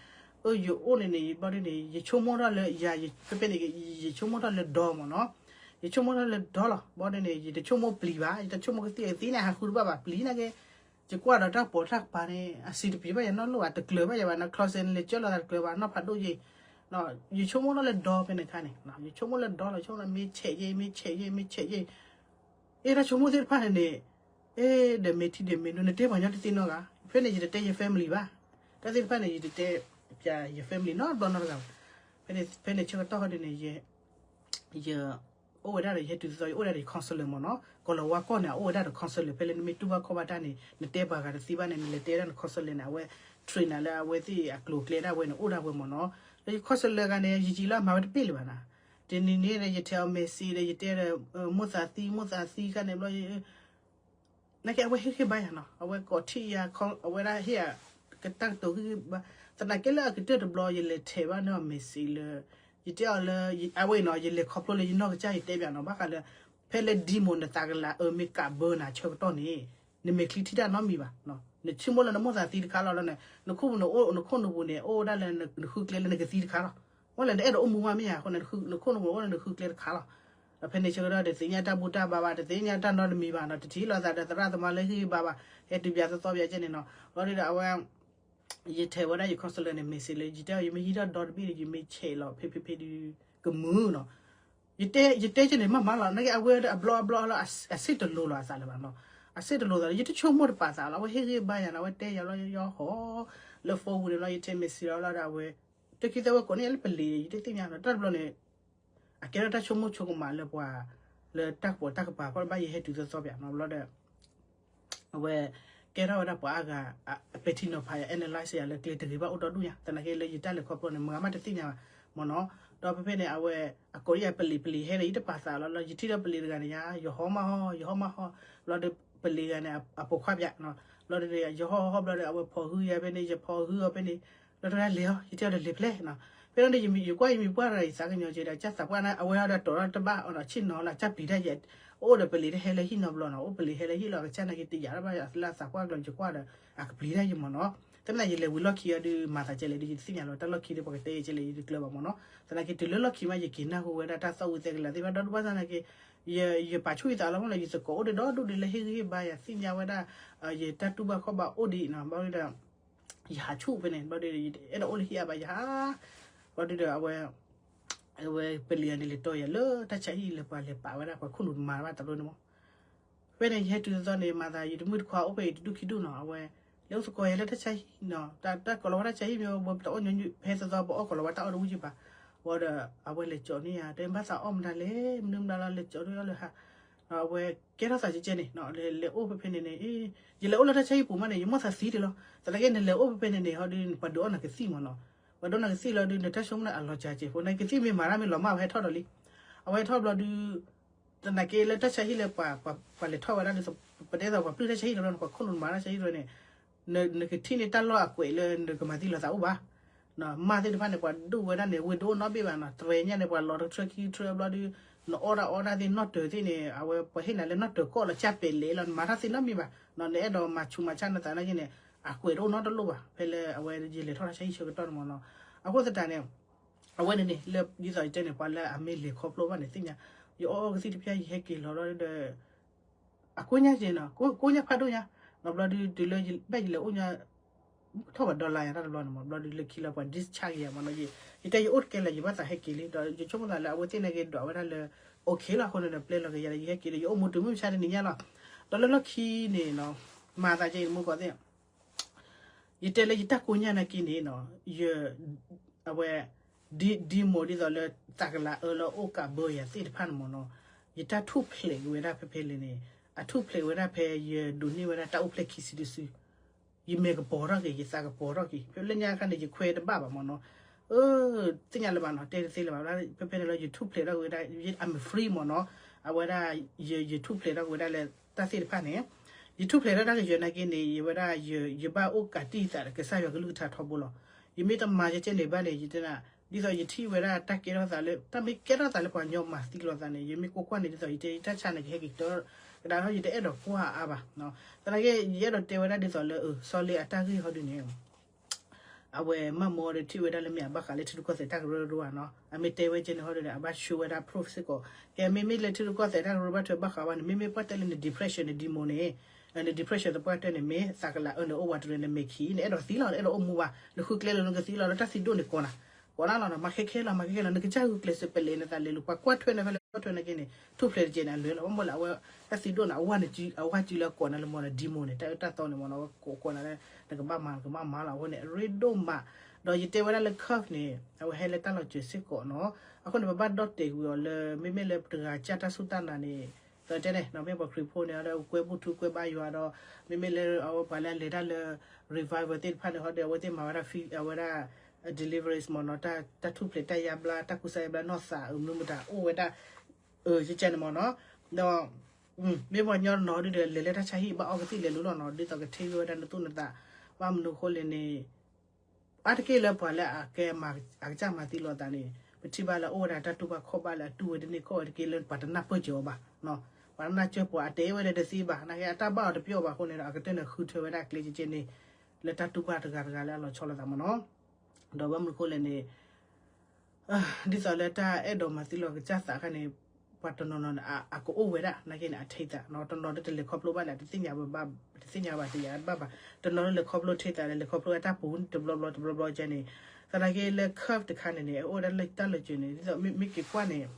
အၢ ယအိၣ်န့ၣ်န့ၣ် ဘျီဒ်န့ၣ် ယဆိကမိၣ်ထီၣ်လၢယၤ, ဖဲန့ၣ် ယဆိကမိၣ်ထီၣ်လၢဒီမ့ၢ်နီၤ, ယဆိကမိၣ်ထီၣ်လၢဒီလီၤ, ဘျီဒ်န့ၣ် ယတဆိကမိၣ်ပျံၤဘၣ်, ယတဆိကမိၣ်ကသံၣ်ကသံန့ၣ် ဟးဃုတဘၣ်ဘၣ် ပျံၤနာ်က့, ယကွၢ်ဒီးတၢ်ပိာ်တၢ်ကပၤန့ၣ် အစံးတပျံၤဘၣ်ယၤနီတလိၣ်ဘၣ်, တကျၢၤဘၣ်ယၤဘၣ်နီၤ, ချီစဲန့ၣ်လဲၤကၢလီၤသးတကျၢၤဘၣ် နီၢ်ဖးဒိၣ်ယဲ, ယဆိကမိၣ်ထီၣ်လၢဒီဖဲန့ၣ်အခါန့ၣ်, ယဆိကမိၣ်လၢဒီလီၤ, ဆိကမိၣ်လၢမ့ၢ်ဆဲးယဲ မ့ၢ်ဆဲးယဲ မ့ၢ်ဆဲးယဲ, အ့ တၢ်ဆိကမိၣ်သ့ၣ်တဖၣ်န့ၣ်န့ၣ်, အ့ ဒီးမ့ၢ်ထံဒီးမ့ၢ်ဒိ နတဲပှၤညီတသ့နီတဂၤ, ဖဲန့ၣ် ယတတဲယ family ဘၣ်, တၢ်သ့ၣ်တဖၣ်န့ၣ် ယတတဲပျၤယ family နီတဘျီနီတဂၤဘၣ်, ဖဲန့ၣ် ဖဲန့ၣ်ဆၢကတီၢ်ဟီဒ်န့ၣ် ယ ယအိၣ်ဝဲဒၣ်ဒီး ယဟဲတုၤသီ ယအိၣ်ဝဲဒၣ်ဒီးယ counselor မ့ၢ်နီၤ, ကီၤလၤဝါကီၢ်န့ၣ် အအိၣ်ဝဲဒၣ်ဒီး counselor ဖဲလၢနမ့ၢ်တူၢ်ဘၣ်ခီၣ်ဘၣ်တၢ်န့ၣ် နတဲပှၤဂၤတသ့ဘၣ်န့ၣ် နလဲၤတဲဒၣ်န counselor န့ၣ် အဝဲ train နၤလၢအဝဲသ့ၣ်အကျိၤအကျဲဒၣ်ဝဲန့ၣ် အိၣ်ဒၣ်ဝဲမ့ၢ်နီၤ, ဒီးယ counselor ဂၤန့ၣ် ယယံာ်လၢအမၤဝဲတပ့ၢ်လၢၤဘၣ်နၤ, တနံၤန့ၣ်ဒီး ယထဲးအီၤ message ဒီး ယတဲဒီး မိၢ်သးသံ မိၢ်သးသံခါန့ၣ်ဘျီ နာ်က့ အဝဲဟ့ၣ်ဂံၢ်ဘါယၤနီၤ, အဝဲကိးထီၣ်ယၤ အဝဲဒၣ်ဟ့ၣ်ယၤ ကတၢ်ကတိၤဂံၢ်ဘါ, သနာ်က့လၢအကတၢၢ်တဘျီ ယလဲၤထဲးဘၣ်န့ၢ်အီၤ message လၢ ယတဲအီၤလၢ အဝဲနီၤ ယလဲၤခီဖျိလၢယနီၢ်ကစၢ် ယတဲဘၣ်နီၤ ဘၣ်ဃးလၢ ဖဲလၢ demon နသးကလၤအၢမ့ၢ်ကးဘၢနၤဆၢကတီၢ်န့ၣ် နမဲာ်ချံထံၣ်တၢ်နီတမံၤဘၣ်, နဆိကမိၣ်လၢနမိၢ်သးသံတခါလီၤလီၤန့ၣ် နခိၣ်ပူၤန့ၣ် အိၣ် နခိၣ်နူာ်ပူၤန့ၣ် အိၣ်ဒၣ်လၢနဃုကျဲလၢနကသံတခါလီၤ, မ့ၢ်လၢနအဲၣ်ဒိးအိၣ်မူမးမ့ၢ်ဧါအဃိန့ၣ် နခိၣ်နူာ်ပူၤန့ၣ် အိၣ်လၢနဃုကျဲတခါလီၤ ဒီးဖဲန့ၣ်ဆၢကတီၢ် တသ့ၣ်ညါတၢ်ဘူၣ်တၢ်ဘါဘၣ်, တသ့ၣ်ညါတၢ်နီတမံၤဘၣ်နီၤ, တထံၣ်လိာ်သးဒီးသရၣ်သမါလၢဟ့ၣ်ဂံၢ်ဘါဘၣ်, ဟဲတုၤပၠးသီသီပၠးကဲန့ၣ်နီၤ, ဘျီဒုဒီးအဝဲ ယထဲးဝဲဒၣ်ယ counselor န့ၣ် message လၢ ယတဲအီၤ ယမ့ၢ်ဟံးထီၣ်ဒီတဘ့ၣ်ဒီး ယမ့ၢ်ဆဲးလီၤ ဖဲဖဲဖဲဒု ကမုာ်နီၤ, ယတဲ ယတဲကဲန့ၣ် မ့ၢ်မးလီၤ, နာ်က့ အဝဲဒၣ်အဘျီအဘျီလၢ အစ့ၣ်တလိၤလီၤအသးလၢၤဘၣ်နီၤ, အစ့ၣ်တလိၤသးလၢ ယတဆိကမိၣ်တပာ်သးလီၤ, အဝဲဟ့ၣ်ဂံၢ်ဘါယၤနီၤ, အဝဲတဲယၤလီၤ ယဟီ လၢ phone ပူၤန့ၣ်လီၤ, ယထဲး message လီၤလီၤဒီး အဝဲ တခံသၢဝဲကိးန့ၢ်လၢပလံၤ ယတသ့ၣ်ညါနီၤ, တၢ်တဘျီန့ၣ် အကဲထီၣ်တၢ်ဆိကမိၣ်ဆိကမးလၢပှၤ လၢတၢ်ကပိာ်တၢ်ကပၤ ခီဘၣ်ယဟဲတုၤသီသီပၠးနီၤ, ဘျီဒီး အဝဲ ကဲထီၣ်ဝဲဒၣ်ပှၤအါဂၤ အပဲာ်ထံနီၤဖးယၤ analyze ယၤလၢကျဲတဂ့ၤဘၣ်အိၣ်ဒီဒူၣ်ညါ, သနာ်က့လၢယတၢ်လဲၤခီဖျိန့ၣ် မၤမးတသ့ၣ်ညါဘၣ်မ့ၢ်နီၤ, ဒီးဖဲဖဲန့ၣ် အဝဲ အကိးယၤပလံၤ ပလံၤဟဲဒီး ယတပာ်သးလီၤလီၤ, ယထံၣ်ဒီးပလံၤတဂၤန့ၣ်ယါ ယဟီမးဟီ ယဟီမးဟီ, ဘျီဒီးပလံၤဂၤန့ၣ် အပိာ်ခွါပၠးနီၤ, ဘျီဒီးယဟီဟီဘျီဒီး အဝဲဖီၣ်ဟုယၤဖဲန့ၣ် ယဖီၣ်ဟုအီၤဖဲန့ၣ်, ဘျီတဂၤလဲၤအီၤ ယတဲအီၤဒီးလဲၤဖျဲးနီၤ, ဖဲန့ၣ်ဒီး ယကွၢ်ယမံၤပှၢ်ဒီး ယသးကညီၤကဲဒီး ကၢ်သးပှၢ်န့ၣ် အဝဲအီၤဒီးတီၤထီၣ်တဘၣ်အီၤနီၤ, ဆ့ၣ်နီၤလၢကၢ်ပျံၤတၢ်ယဲ, အိၣ်ဒီးပလံၤတဟဲလၢဟံၣ်နီတဘျီနီၤ, အိၣ်ပလံၤဟဲလၢဟံၣ်လီၤ ကစၢ်နာ်က့တယာ်တဘၣ်လၢအသးပှၢ်ကျီၤ ယကွၢ်ဒီး အကပျံၤတၢ်ယဲမ့ၢ်နီၤ, သနာ်ယလဲၤဝံၤလီၢ်ခံအီၤဒီး မၤသးကဲလဲၣ်ဒီး ယတသ့ၣ်ညါလီၤ, တၢ်လီၢ်ခံဒီးပှၤကတဲယဲကဲလဲၣ် ယတကျၢၤဘၣ်မ့ၢ်နီၤ, သနာ်က့တုၤလၢလီၢ်ခံမး ယက့ၤနၢ်ဟူဝဲဒၣ်တၢ်သီၣ်ဝံၤသဲကလၤသ့ၣ်တဖၣ်ဒီဒူၣ်ဘၣ်ဆၣ်နာ်က့ ယပာ်ဆူၣ်ယသးလီၤမ့ၢ်လၢ ယသကိးအိၣ်ဒီးဒီဒူၣ်ဒီးလၢဟ့ၣ်ဂံၢ်ဟ့ၣ်ဘါယၤ သ့ၣ်ညါဝဲဒၣ် ယတၢ်တူၢ်ဘၣ်ခီၣ်ဘၣ်အိၣ်ဒံးနီၤ, ဘျီဒီး ယဟးဆူၣ်ဖဲန့ၣ် ဘျီဒီး အဲၣ်ဒိးအိၣ်လၢဟံၣ်အါဘၣ်ယဟး, ဘျီဒီး အဝဲ အဝဲပလံၤဂၤန့ၣ် လဲၤတီယၤလၢတၢ်ဆါဟံၣ်လၢပှၤလဲၤပာ်ဝဲဒၣ် ပှၤခိၣ်နူာ်တမၤဘၣ်တဘျီန့ၣ်မ့ၢ်, ဖဲန့ၣ် ယဟဲတုၤသီသီန့ၣ် မၤသး ယတမုၢ်တခွါအိၣ်ဖဲအံၤတဒူၣ်ခံဒူၣ်နီၤ, အဝဲ လဲၤအိၣ်သကိးယၤလၢတၢ်ဆါဟံၣ်နီၤ, တၢ်ကီၤလီၤဝဲတၢ်ဆါဟံၣ်မ့ၢ် ဝဲပတအီၣ်ညီနုၢ် ဖဲသီသီပအီၣ်ကီၤလီၤဝဲတၢ်အီၣ်တဝံၣ်ကဘၣ်, ဝံၤဒီး အဝဲလဲၤကၠီၤန့ၢ်ယၤ တဲဘၣ်သးအီၣ်မတၤလဲၣ် မနုၤမတၤလီၤ လဲၤကၠီၤန့ၢ်အီၣ်လၢဟး, အဝဲကဲထီၣ်သးကဲကဲန့ၣ် လဲၤအိၣ်ဖဲဖဲန့ၣ်န့ၣ် ယလဲၤအိၣ်လၢတၢ်ဆါဟံၣ်ပူၤမးန့ၣ် ယမိၣ်သးသံတ့ၢ်လီၤ. သနာ်က့နလဲၤအိၣ်ဖဲဖဲန့ၣ်န့ၣ် ဟီဒုး ပှၤဒုးအီၣ်နၤကသံၣ်မ့ၢ်နီၤ. ပှၤဒုးအီၣ်နၤကသံၣ်လီၤဒုး နတၢ်ဆိကမိၣ်န့ၣ်အလီၤစှၤကဲးဖိ နကသံၣ်မ့ၢ်မၤတၢ်မ့ၢ်လီၤမၢ် အဝဲဟဲထီၣ်ဒီးလံ. အဝဲဟဲထီၣ်ဘျီဒုး သနာ်က့လၢတၢ်ဆါဟံၣ်လၢပှၤလဲၤထီၣ်ဝဲဒၣ်ဒ်သိး ပတဲသိးပှၤပျုၢ်တၢ်ဆါဟံၣ်လီၤ ပှၤခိၣ်နူာ်မၤတၢ်ဆါဟံၣ်လီၤန့ၣ် နကထံၣ်န့ၢ်တၢ်လီၢ်အကွဲးလၢနကမၤသံလိာ်သးအိၣ်ဘၣ်. မၢ်သ့ၣ်တဖၣ်န့ၣ် ပှၤဒိၣ်ဝဲဒၣ်န့ၣ် ဝ့ၢ်ဒိၣ်နီတဘ့ၣ်ဘၣ်နီၤ တြဲၤညါန့ၣ် ပှၤလီၤတထြၢခံထြၢဘျီဒုး နအီၣ်တၢ်အီတၢ်သ့ၣ်နီၣ်တၢၤသ့ၣ်န့ၣ် အဝဲပှၤဟ့ၣ်နၤလၢနီၣ်တၢၤကီၢ်လီၤ ကၢ်ပဲာ်လဲၤလီၤ နမၤတၢ်သ့နီတမံၤဘၣ်. နအဲၣ်ဒိးမၤဆူးမၤဆါနသးနာ်က့န့ၣ် အကွဲးတအိၣ်နီတလိၣ်ဘၣ် ဖဲလၢအဝဲယလဲၤထီၣ်တၢ်ဆါဟံၣ်ဆၢကတီၢ်န့ၣ်မ့ၢ်နီၤ. အဃိသတးန့ၣ် အဝဲန့ၣ်န့ၣ် လၢဒ်သိးယတဲန့ၣ် ပှၤလၢအမ့ၢ်လဲၤခီဖျိဘၣ်န့ၣ် သ့ၣ်ညါ ယအီၣ်အီကသံၣ်တဖျၢၣ် ယဟဲက့ၤလီၤဒီး အကိညါက့ၤနီၤ ကိညါဖးဒိၣ်ညါ နီၤဘျီဒုး တုၤလၢယဘၣ်ယလဲၤအိၣ်ညါ ထီၣ်ပှၤ dollar ယၤတၢ်တဘျီန့ၣ်မ့ၢ် ဘျီဒုးလၢခံလၢပှၤ discharge ယၤမ့ၢ်နီၤ ယတဲယအိၣ်တကဲလၢၤ ယဘၣ်သးဟဲက့ၤလံ ဒီးယဆိကမိၣ်သးလၢအဝဲသ့ၣ်နာ်က့ၤဒွးဝဲဒၣ်လၢ okay လီၤ အဃိန့ၣ်ဒီး ပျဲလီၤက့ၤယၤဒီးယဟဲက့ၤဒီး ယအိၣ်မူတုၤမုၢ်မဆါတနံၤညါလီၤ. ဒီးလၢလီၢ်ခံန့ၣ်နီၤ မၤသးကဲအံၤမူကီၢ်သ့ၣ် ယတဲလၢယတၢ်ကိညါနာ်က့န့ၣ်နီၤ ယ အဝဲ ဒ် ဒ်မိၢ်ဒ်သိးလၢသးကလၤအၢလၢအအိၣ်ကးဘၢယၤသ့ၣ်တဖၣ်န့ၣ်မ့ၢ်နီၤ ယတၢ်ထူၣ်ဖျဲးက့ၤဝဲဒၣ်ဖဲဖဲလဲၣ်န့ၣ် အထူၣ်ဖျဲးဝဲဒၣ်ဖဲယဒိးန့ၢ်ဝဲဒၣ်တၢ်အိၣ်ဖျဲၣ်ခံစုတစု ယမဲာ်ကပီၤထီၣ်က့ၤ ယသးကပီၤထီၣ်က့ၤ ဖဲလၢညါအခါန့ၣ် ယခွဲတဘၣ်ဘၣ်မ့ၢ်နီၤ သ့ၣ်ညါလၢၤဘၣ်နီၤ တဲတသ့လၢၤဘၣ် ဖဲဖဲန့ၣ်လီၤ ယထူၣ်ဖျဲးထီၣ်က့ၤဝဲဒၣ် I'm free မ့ၢ်နီၤ အဝဲဒၣ် ယထူၣ်ဖျဲးထီၣ်က့ၤဝဲဒၣ်လၢတၢ်သ့ၣ်တဖၣ်န့ၣ် ယထူၣ်ဖျဲးထီၣ်တၢ်ကယၢၤနာ်က့န့ၣ် ယဝဲဒၣ် ယဘၣ်အိၣ်ကးတံၢ်သးဒီးကစၢ်ယွၤကလုၢ်ကထါထီဘိလီၤ. ယမ့ၢ်တမၤကဲကဲန့ၣ်ဘၣ်န့ၣ် ယတဲနၤ ဒ်သိးယထံၣ်ဝဲဒၣ်တၢ်ကဲထီၣ်သးလၢ တၢ်မ့ၢ်ကဲထီၣ်သးလၢပှၤကညီမၤသံလိာ်သးန့ၣ် ယမ့ၢ်ကွၢ်ကွၢ်န့ၣ် ဒ်သိးယတဲယတၢ်ဆါန့ၣ် ကဟဲက့ၤကတၢၢ်ကဒါထီၣ် ယတအဲၣ်ဒိးကွၢ်အါဘၣ်. သနာ်က့ ယအဲၣ်ဒိးတဲဝဲဒၣ်ဒ်သိးလၢ စီၤလ့အတၢ်ဂ့ၢ်ဟီဒုန့ၣ် အဝဲမၤမီဒီးထံၣ်ဝဲဒၣ်လၢမ့ၢ်အဘၣ်ဃးလၢထံရူၢ်ကီၢ်သဲးတၢ်ကရၢကရိဧါနီၤ အမ့ၢ်တဲဝဲကဲန့ၣ်ဟီဒုန့ၣ် အဘၣ်ဆှၢဝဲဒၣ် proof စ့ၢ်ကီး ကဲမ့မ့ၢ်လၢထံရူၢ်ကီၢ်သဲးတၢ်ကရၢဘၣ်ထွဲဘၣ်ဃးဘၣ်န့ၣ် မ့မ့ၢ်ပှၤတဲလၢန depression န့ၣ် ဒ်မိၢ်န့ၣ် န depression သပှၢ်တၢၢ်န့ၣ် မ့ၢ်သးကလၤအၢန့ၣ် အိၣ်ဝးတရံးန့ၣ် မ့ၢ်ခံ နအဲၣ်ဒိးသံလီၤ နအဲၣ်ဒိးအိၣ်မူဘၣ် နဃုကျဲလၢနကသံလီၤ လၢတၢ်သံဒိၣ်န့ၣ်ကိးနၤ ကိးနၤလီၤနီၤ မၤခဲခဲလီၤ မၤခဲခဲလီၤ နကစၢ်ဂုာ်ကျဲးစၢးပလဲၤနသးလဲၤလူၤ ပှၤကွၢ်ထွဲနၤဖဲလဲၣ် ကွၢ်ထွဲနၤက့န့ၣ် ထူၣ်ဖျဲးတကဲန့ၣ် အလွဲလီၤ ဘၣ်မနုၤလဲၣ် အဝဲ တၢ်သံဒိၣ်န့ၣ် အဝဲ အဝဲစုလၢအကိးနၤလၢမ့ၢ်န့ၣ် ဒ်မိၢ်န့ၣ် တၢ်အၢတၢ်သီန့ၣ်မ့ၢ်န့ၣ် အဝဲကိးနၤလၢ နကဘၣ်မၤ နကဘၣ်မၤလီၤ အဃိန့ၣ် အရ့ဒိၣ်မး ဒီးယတဲဝဲဒၣ်လၢ curve န့ၣ် အဝဲဟဲလၢတၢ်လီၤစၢၤစ့ၢ်ကီးနီၤ အဃိန့ၣ် ပဘၣ်ဒီၣ်တဲာ်ကွံာ်အီၤလၢ မ့မ့ၢ်လၢတဂၤကၢ်တၢ်စူၢ်တၢ်နာ်န့ၣ် ဒီးတဲန့ၣ် မ့ၢ်ပှၤခရံာ်ဖိန့ၣ် ဒီးကွဲဘူၣ်ထူကွဲဘါယွၤဒီး မ့မ့ၢ်လၢအဝဲပှၤလၢအလဲၤတၢ်လၢ revival သ့ၣ်တဖၣ်န့ၣ် ဟီဒီး အဝဲသ့ၣ်မၤဝဲဒၣ် အဝဲဒၣ် deliverance မ့ၢ်နီၤ တၢ်ထူၣ်ဖျဲးတၢ်ယါဘျါ တၢ်ကူစါယါဘျါနီၢ်သး မနုၤမတၤ အိၣ်ဝဲဒၣ် ကကဲန့ၣ်မ့ၢ်နီၤ ဒီး မ့ၢ်ပှၤကညီတနီၤဒုဒီး လဲၤလၢတၢ်ဆါဟံၣ်ဘၣ်အီကသံၣ်လဲၤလူၤလီၤနီၤ ဒ်သိးကထံၣ်ဝဲဒၣ်နသူၣ်နသး ဘၣ်မနုၤအဃိလဲၣ်န့ၣ် အါတက့ၢ်လၢပှၤလၢအကဲ အကစၢ်မၤသံလိာ်သးန့ၣ် ပထံၣ်ဘၣ်လၢအိၣ်ဝဲဒၣ်တၢ်တူၢ်ဘၣ်ခီၣ်ဘၣ်လၢအတူၢ်ဝဲတန့ၢ်ကီၢ်ဝဲတက့ၢ်လၢပှၤတနၢ်ပၢၢ်စၢၤအီၤဘၣ် ပှၤတနၢ်ပၢၢ်ပှၤအတဲဝဲလၢတသ့ဘၣ် နာ်က့အတၢ်ဘၣ်အီၤတပျီၢ်ဘၣ်အဃိန့ၣ်ဒီး အကတၢၢ်န့ၣ်ဃုထၢဝဲဒၣ်ကျဲကကဲန့ၣ် လၢတၢ်တူၢ်ဘၣ်တဂၤတဂၤလၢအလီၤဆီလိာ်သးမ့ၢ်နီၤ ဒီးဘၣ်မနုၤအဃိလဲၣ်န့ၣ် ဒ်သိးလၢတၢ်အဲၣ်ဒိးမၤသံလီၤကစၢ်သးခါန့ၣ် ပှၤတနီၤနီၤန့ၣ် အကအိၣ်ဝဲဒၣ် နာ်က့န့ၣ် အထံသး တနီၤဒုတလဲၤခီဖျိဘၣ်လဲၣ် တသ့ၣ်ညါဘၣ် တသ့ၣ်ညါဘၣ် တယၤဘၣ်ဘၣ် တနီၤဒုလဲၤခီဖျိထံသးလဲၣ် လဲၤခီဖျိဝဲတၢ်ပူၤတဘျီဘျီတဘျီဘျီကဲန့ၣ် သနာ်က့လၢ curve တခါန့ၣ်န့ၣ် အအိၣ်ဝဲဒၣ်လၢတၢ်လီၤစၢၤန့ၣ် ဒ်သိးမ့ၢ်က့ၤကွၢ်န့ၣ်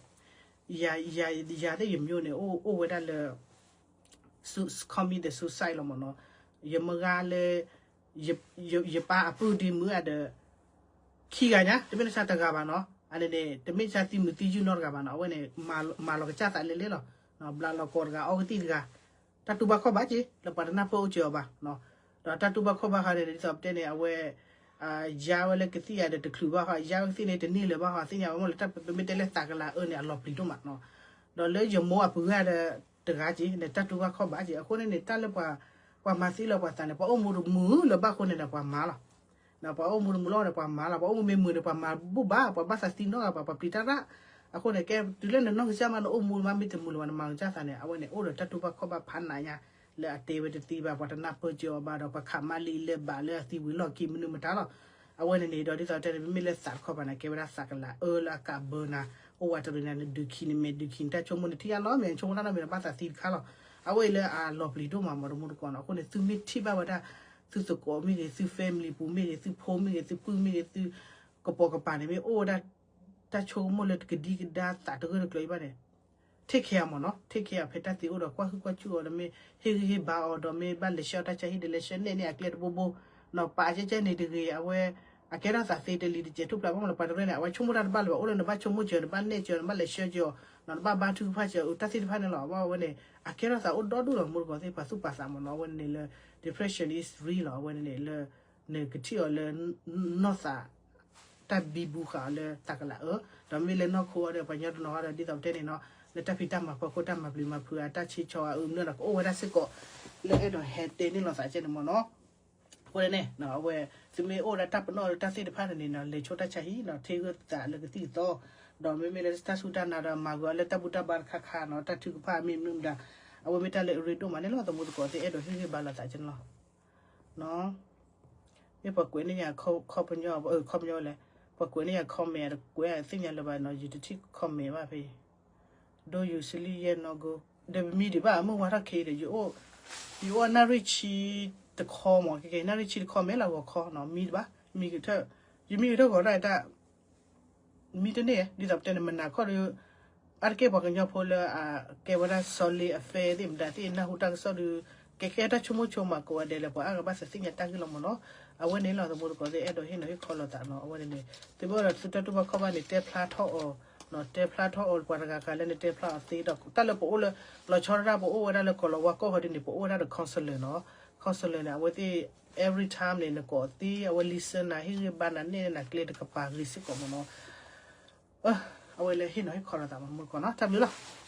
ယၤသ့ၣ်ယမၠိန့ၣ် အိၣ်ဝဲဒၣ်လၢ commit the suicide လီၤမ့ၢ်နီၤ ယမုၢ်ဂၤလၢ ယပၢ်အပုၢ်ဒံးမုၢ်ဂၤဒီး ခံဂၤညါ တမ့ၢ်တဆါတဂၤဘၣ်နီၤ အန့ၣ်န့ၣ် တမ့ၢ်တဆါသံမုာ်သံယုၢ်နီတဂၤဘၣ်နီၤ အဝဲန့ၣ် မၤလီၤကစၢ်သးလဲလဲလီၤ ဘျးလီၤကိးတဂၤ အီကသံၣ်တဂၤ တၢ်တူၢ်ဘၣ်ခီၣ်ဘၣ်က့ လၢပှၤတနၢ်ပၢၢ်အိၣ်စၢၤအီၤဘၣ် ဒီးတၢ်တူၢ်ဘၣ်ခီၣ်ဘၣ်ဃီန့ၣ် ဒ်သိးပတဲန့ၣ် အဝဲ ယါဝဲလၢကသံၣ်ယၤဒီးတချုးဘၣ်ဃီ ယါဝဲကသံၣ်န့ၣ် တန့ၢ်လၢၤဘၣ်ဃီ သ့ၣ်ညါဝဲမ့ၢ်လၢတၢ်ပမ့ၢ်တဲလၢသးကလၤအၢန့ၣ် အလီၤပျံၤဒိၣ်မးနီၤ ဒီးလၢယမိၢ်အပုၢ်ဂၤဒီးတဂၤက့ န့ၣ်တၢ်တူၢ်ဘၣ်ခီၣ်ဘၣ်က့ အဃိန့ၣ်န့ၣ် တၢ်လၢပှၤ ပှၤမၤသံလီၤပှၤသးန့ၣ် ပှၤအိၣ်မူတမုာ်လၢၤဘၣ်အဃိန့ၣ်ဒီးပှၤမၤလီၤ ပှၤအိၣ်မူတမုာ်လီၤဒီးပှၤမၤလီၤ ပှၤအိၣ်မူမ့ၢ်မုာ်ဒီးပှၤမၤဘူၣ်ဘၣ် ပှၤဘၣ်သးသံနီတဂၤဘၣ် ပှၤပျံၤတၢ်ရၣ် အဃိန့ၣ် ကဲတုၤလၢနနီၢ်ကစၢ်မးနအိၣ်မူမးမ့ၢ်တမုာ်လၢၤဘၣ် နမၤကစၢ်သးန့ၣ် အဝဲန့ၣ် အိၣ်ဒီးတၢ်တူၢ်ဘၣ်ခီၣ်ဘၣ်ဖးနးညါ လၢအတဲဝဲတသ့ဘၣ် ပှၤတနၢ်ပၢၢ်စၢၤအီၤဘၣ်ဒီး ပှၤခးမါလံလၢဘၣ်လၢအသံဝံၤလီၢ်ခံမနုၤမတၤလီၤ အဝဲန့ၣ်န့ၣ်ဒီးဒ်သိးတဲန့ၣ် မ့မ့ၢ်လၢသးတခီပၤန့ၣ် ကဲဝဲဒၣ်သးကလၤအၢလၢအကးဘၢနၤ အိၣ်ဝးတရံးနၤ နဒုးခံနမဲာ်ဒုးခံနတၢ်ဆိကမိၣ် နထံၣ်ညါလီၤမ့ၢ် နဆိကမိၣ်တၢ်နီတမံၤ နဘၣ်သးသံတခါလီၤ အဝဲအံၤလၢအလီၤပျံၤဒိၣ်မးမ့ၢ်တမူတကိးနီၤ အဃိန့ၣ် သုမ့ၢ်ထံၣ်ဘၣ်ဝဲဒၣ် သုသကိးမ့ၢ်ဂ့ၤ သု family ပူၤမ့ၢ်ဂ့ၤ သုဖိမ့ၢ်ဂ့ၤ သုပုၢ်မ့ၢ်ဂ့ၤ သုကပိာ်ကပၤန့ၣ် မ့ၢ်အိၣ်ဝဲဒၣ် တၢ်ဆိကမိၣ်လၢတကဒံကဒါသးတဂၢၢ်တကျၢၤအံၤဘၣ်န့ၣ် take care မ့ၢ်နီၤ take care ဖဲတၢ်သံအိၣ်ဒီး ကွၢ်ဟုၣ်ကွၢ်စူၣ်အီၤဒီး မ့ၢ်ဟ့ၣ်ဂံၢ်ဟ့ၣ်ဘါအီၤဒီး မ့ၢ်ဘၣ်လဲၤဆှၢအီၤတၢ်ဆါဟံၣ်ဒီး လဲၤဆှၢနဲၣ်န့ၢ်အကျဲတဘိဘိ နီၤ ပာ်ကဲကဲန့ၣ်တဂ့ၤ အဝဲ အကဲထီၣ်သးသ့တလံၤတစဲးထူၣ်ဖျါ ဘၣ်မနုၤလဲၣ် ပှၤတရၢန့ၣ် အဝဲဆိကမိၣ်တၢ်တဘၣ်လၢၤဘၣ် အိၣ်လၢနဘၣ်ဆိကမိၣ်စၢၤ နဘၣ်နဲၣ်စၢၤ နဘၣ်လဲၤဆှၢစၢၤအီၤ နတဘၣ်ဘါထုကဖၣ်စၢၤအတၢ်သ့ၣ်တဖၣ်န့ၣ်လီၤ. အဝဲန့ၣ် အကဲထီၣ်သးအိၣ်ဒီဒူၣ်လီၤ မိၢ်တကိးသ့ၣ် ပှၤသူၣ်ပှၤသးမ့ၢ်နီၤ. အဝဲန့ၣ်လၢ depression is real လီၤ. အဝဲန့ၣ်လၢ နကထံၣ်အီၤလၢ နီၢ်သး တၢ်ဘံဘူဃာ်အီၤလၢတၢ်ကလးအၢ, ဒီးမ့ၢ်လၢနီၢ်ခိအီၤဒီး ပှၤညီတနီၤအီၤဒီး ဒ်သိးပတဲန့ၣ်နီၤ, လၢတၢ်ဖံးတၢ်မၤဖီခိၣ် တၢ်မၤပျံၤမၤဖုးအတၢ်ဆ့ဆီအအုးမနုၤဒီး ကအိၣ်ဝဲဒၣ်စ့ၢ်ကီး လၢအဲၣ်ဒိးဟဲတဲန့ၢ်လိာ်သးကဲန့ၣ်မ့ၢ်နီၤ. အဃိန့ၣ် အဝဲ သုမ့ၢ်အိၣ်ဒီးတၢ်ပနီၣ်လၢတၢ်သ့ၣ်တဖၣ်န့ၣ်န့ၣ်နီၤ လဲၤဆိတၢ်ဆါဟံၣ်နီၤ ထံဂၢၢ်သးလၢကသံၣ်ကသီ, ဒီးမ့မ့ၢ်လၢတၢ်စူၢ်တၢ်နာ်ဒီးမၤဂ့ၤအီၤလၢတၢ်ဘူၣ်တၢ်ဘါတခါခါနီၤ တၢ်ထုကဖၣ်မ့ၢ်မနုၤမတၤ, အဝဲမ့ၢ်တၢ်လၢအရ့ဒိၣ်မးန့ၣ်လီၤ သမူသကိးသ့ၣ် အဲၣ်ဒိးဟ့ၣ်ဂံၢ်ဘါလိာ်သးကဲန့ၣ်လီၤ. မ့ၢ်ပှၤကွဲးန့ၢ်ယၤ ခီပညီ ခီပညီလဲၣ်, ပှၤကွဲးန့ၢ်ယၤ comment တကွဲးသ့ၣ်ညါလၢၤဘၣ်နီၤ ယတထံၣ် comment ဘၣ်ဖဲ ဒိယိၤစလံယဲၢ်နီၢ်ဂိၢ်, ဒီးပမံဒံးဘၣ် မုၢ်ဝါထီၣ်ခံဒီး ယအိၣ်အနၣ်ရံၣ်ဆံတခီမး ကဲကဲ နၣ်ရံၣ်ဆံတခီ မဲာ်လၢဂီၤခီနီၤ မံတဘၣ်, မံကထၢၣ်, ယမံကထၢၣ်ဂီၤတၢ်အတၢ် မံတန့ၢ် ဒ်သိးပတဲန့ၣ် မနၤခီဒီး အါတက့ၢ်ပှၤကညီဖိလၢအကဲဝဲဒၣ် solid affair သ့ၣ်မတၤသ့ၣ် နၢ်ဟူတၢ်ကစီၣ်ဒီး ကဲကဲတၢ်ဆိကမိၣ်ဆိကမးကိးဂၤဒဲးလၢ ပှၤအါဂၤဘၣ်သးသ့ၣ်ညါတၢ်ဂ့ၢ်လီၤမ့ၢ်နီၤ. အဝဲန့ၣ်လီၤ သမူသကိးသ့ၣ် အဲၣ်ဒိးဟ့ၣ်နီၤဟ့ၣ်ခီလိာ်သးနီၤ. အဝဲန့ၣ်န့ၣ် သုမ့ၢ်အိၣ်ဒီးသုတၢ်တူၢ်ဘၣ်ခီၣ်ဘၣ်န့ၣ် တဲဖျါထီၣ်အီၤ, တဲဖျါထီၣ်အီၤ ပှၤတဂၤဂၤလၢနတဲဖျါအီၤသ့ဒီး တၢ်လၢပအိၣ်လၢ လီၤဆီဒၣ်တၢ် ပအိၣ်ဝဲဒၣ်လၢကီၢ်လီၤဝါကီၢ်ဟီဒ်န့ၣ် ပအိၣ်ဝဲဒၣ်ဒီး counselor နီၤ. counselor န့ၣ် အဝဲသ့ၣ် every time န့ၣ် နကိးသ့ အဝဲ listen နၤ ဟ့ၣ်ဂံၢ်ဘါနၤ နဲၣ်နၤကျဲတကပၤဂ့ၤစ့ၢ်ကီးမ့ၢ်နီၤ. အဝဲလၢဟ့ၣ်နီၤဟ့ၣ်ခီလိာ်သးမ့ၢ်မုၢ်ကီၢ်နီၤ တၢ်ဘျုးလီၤ.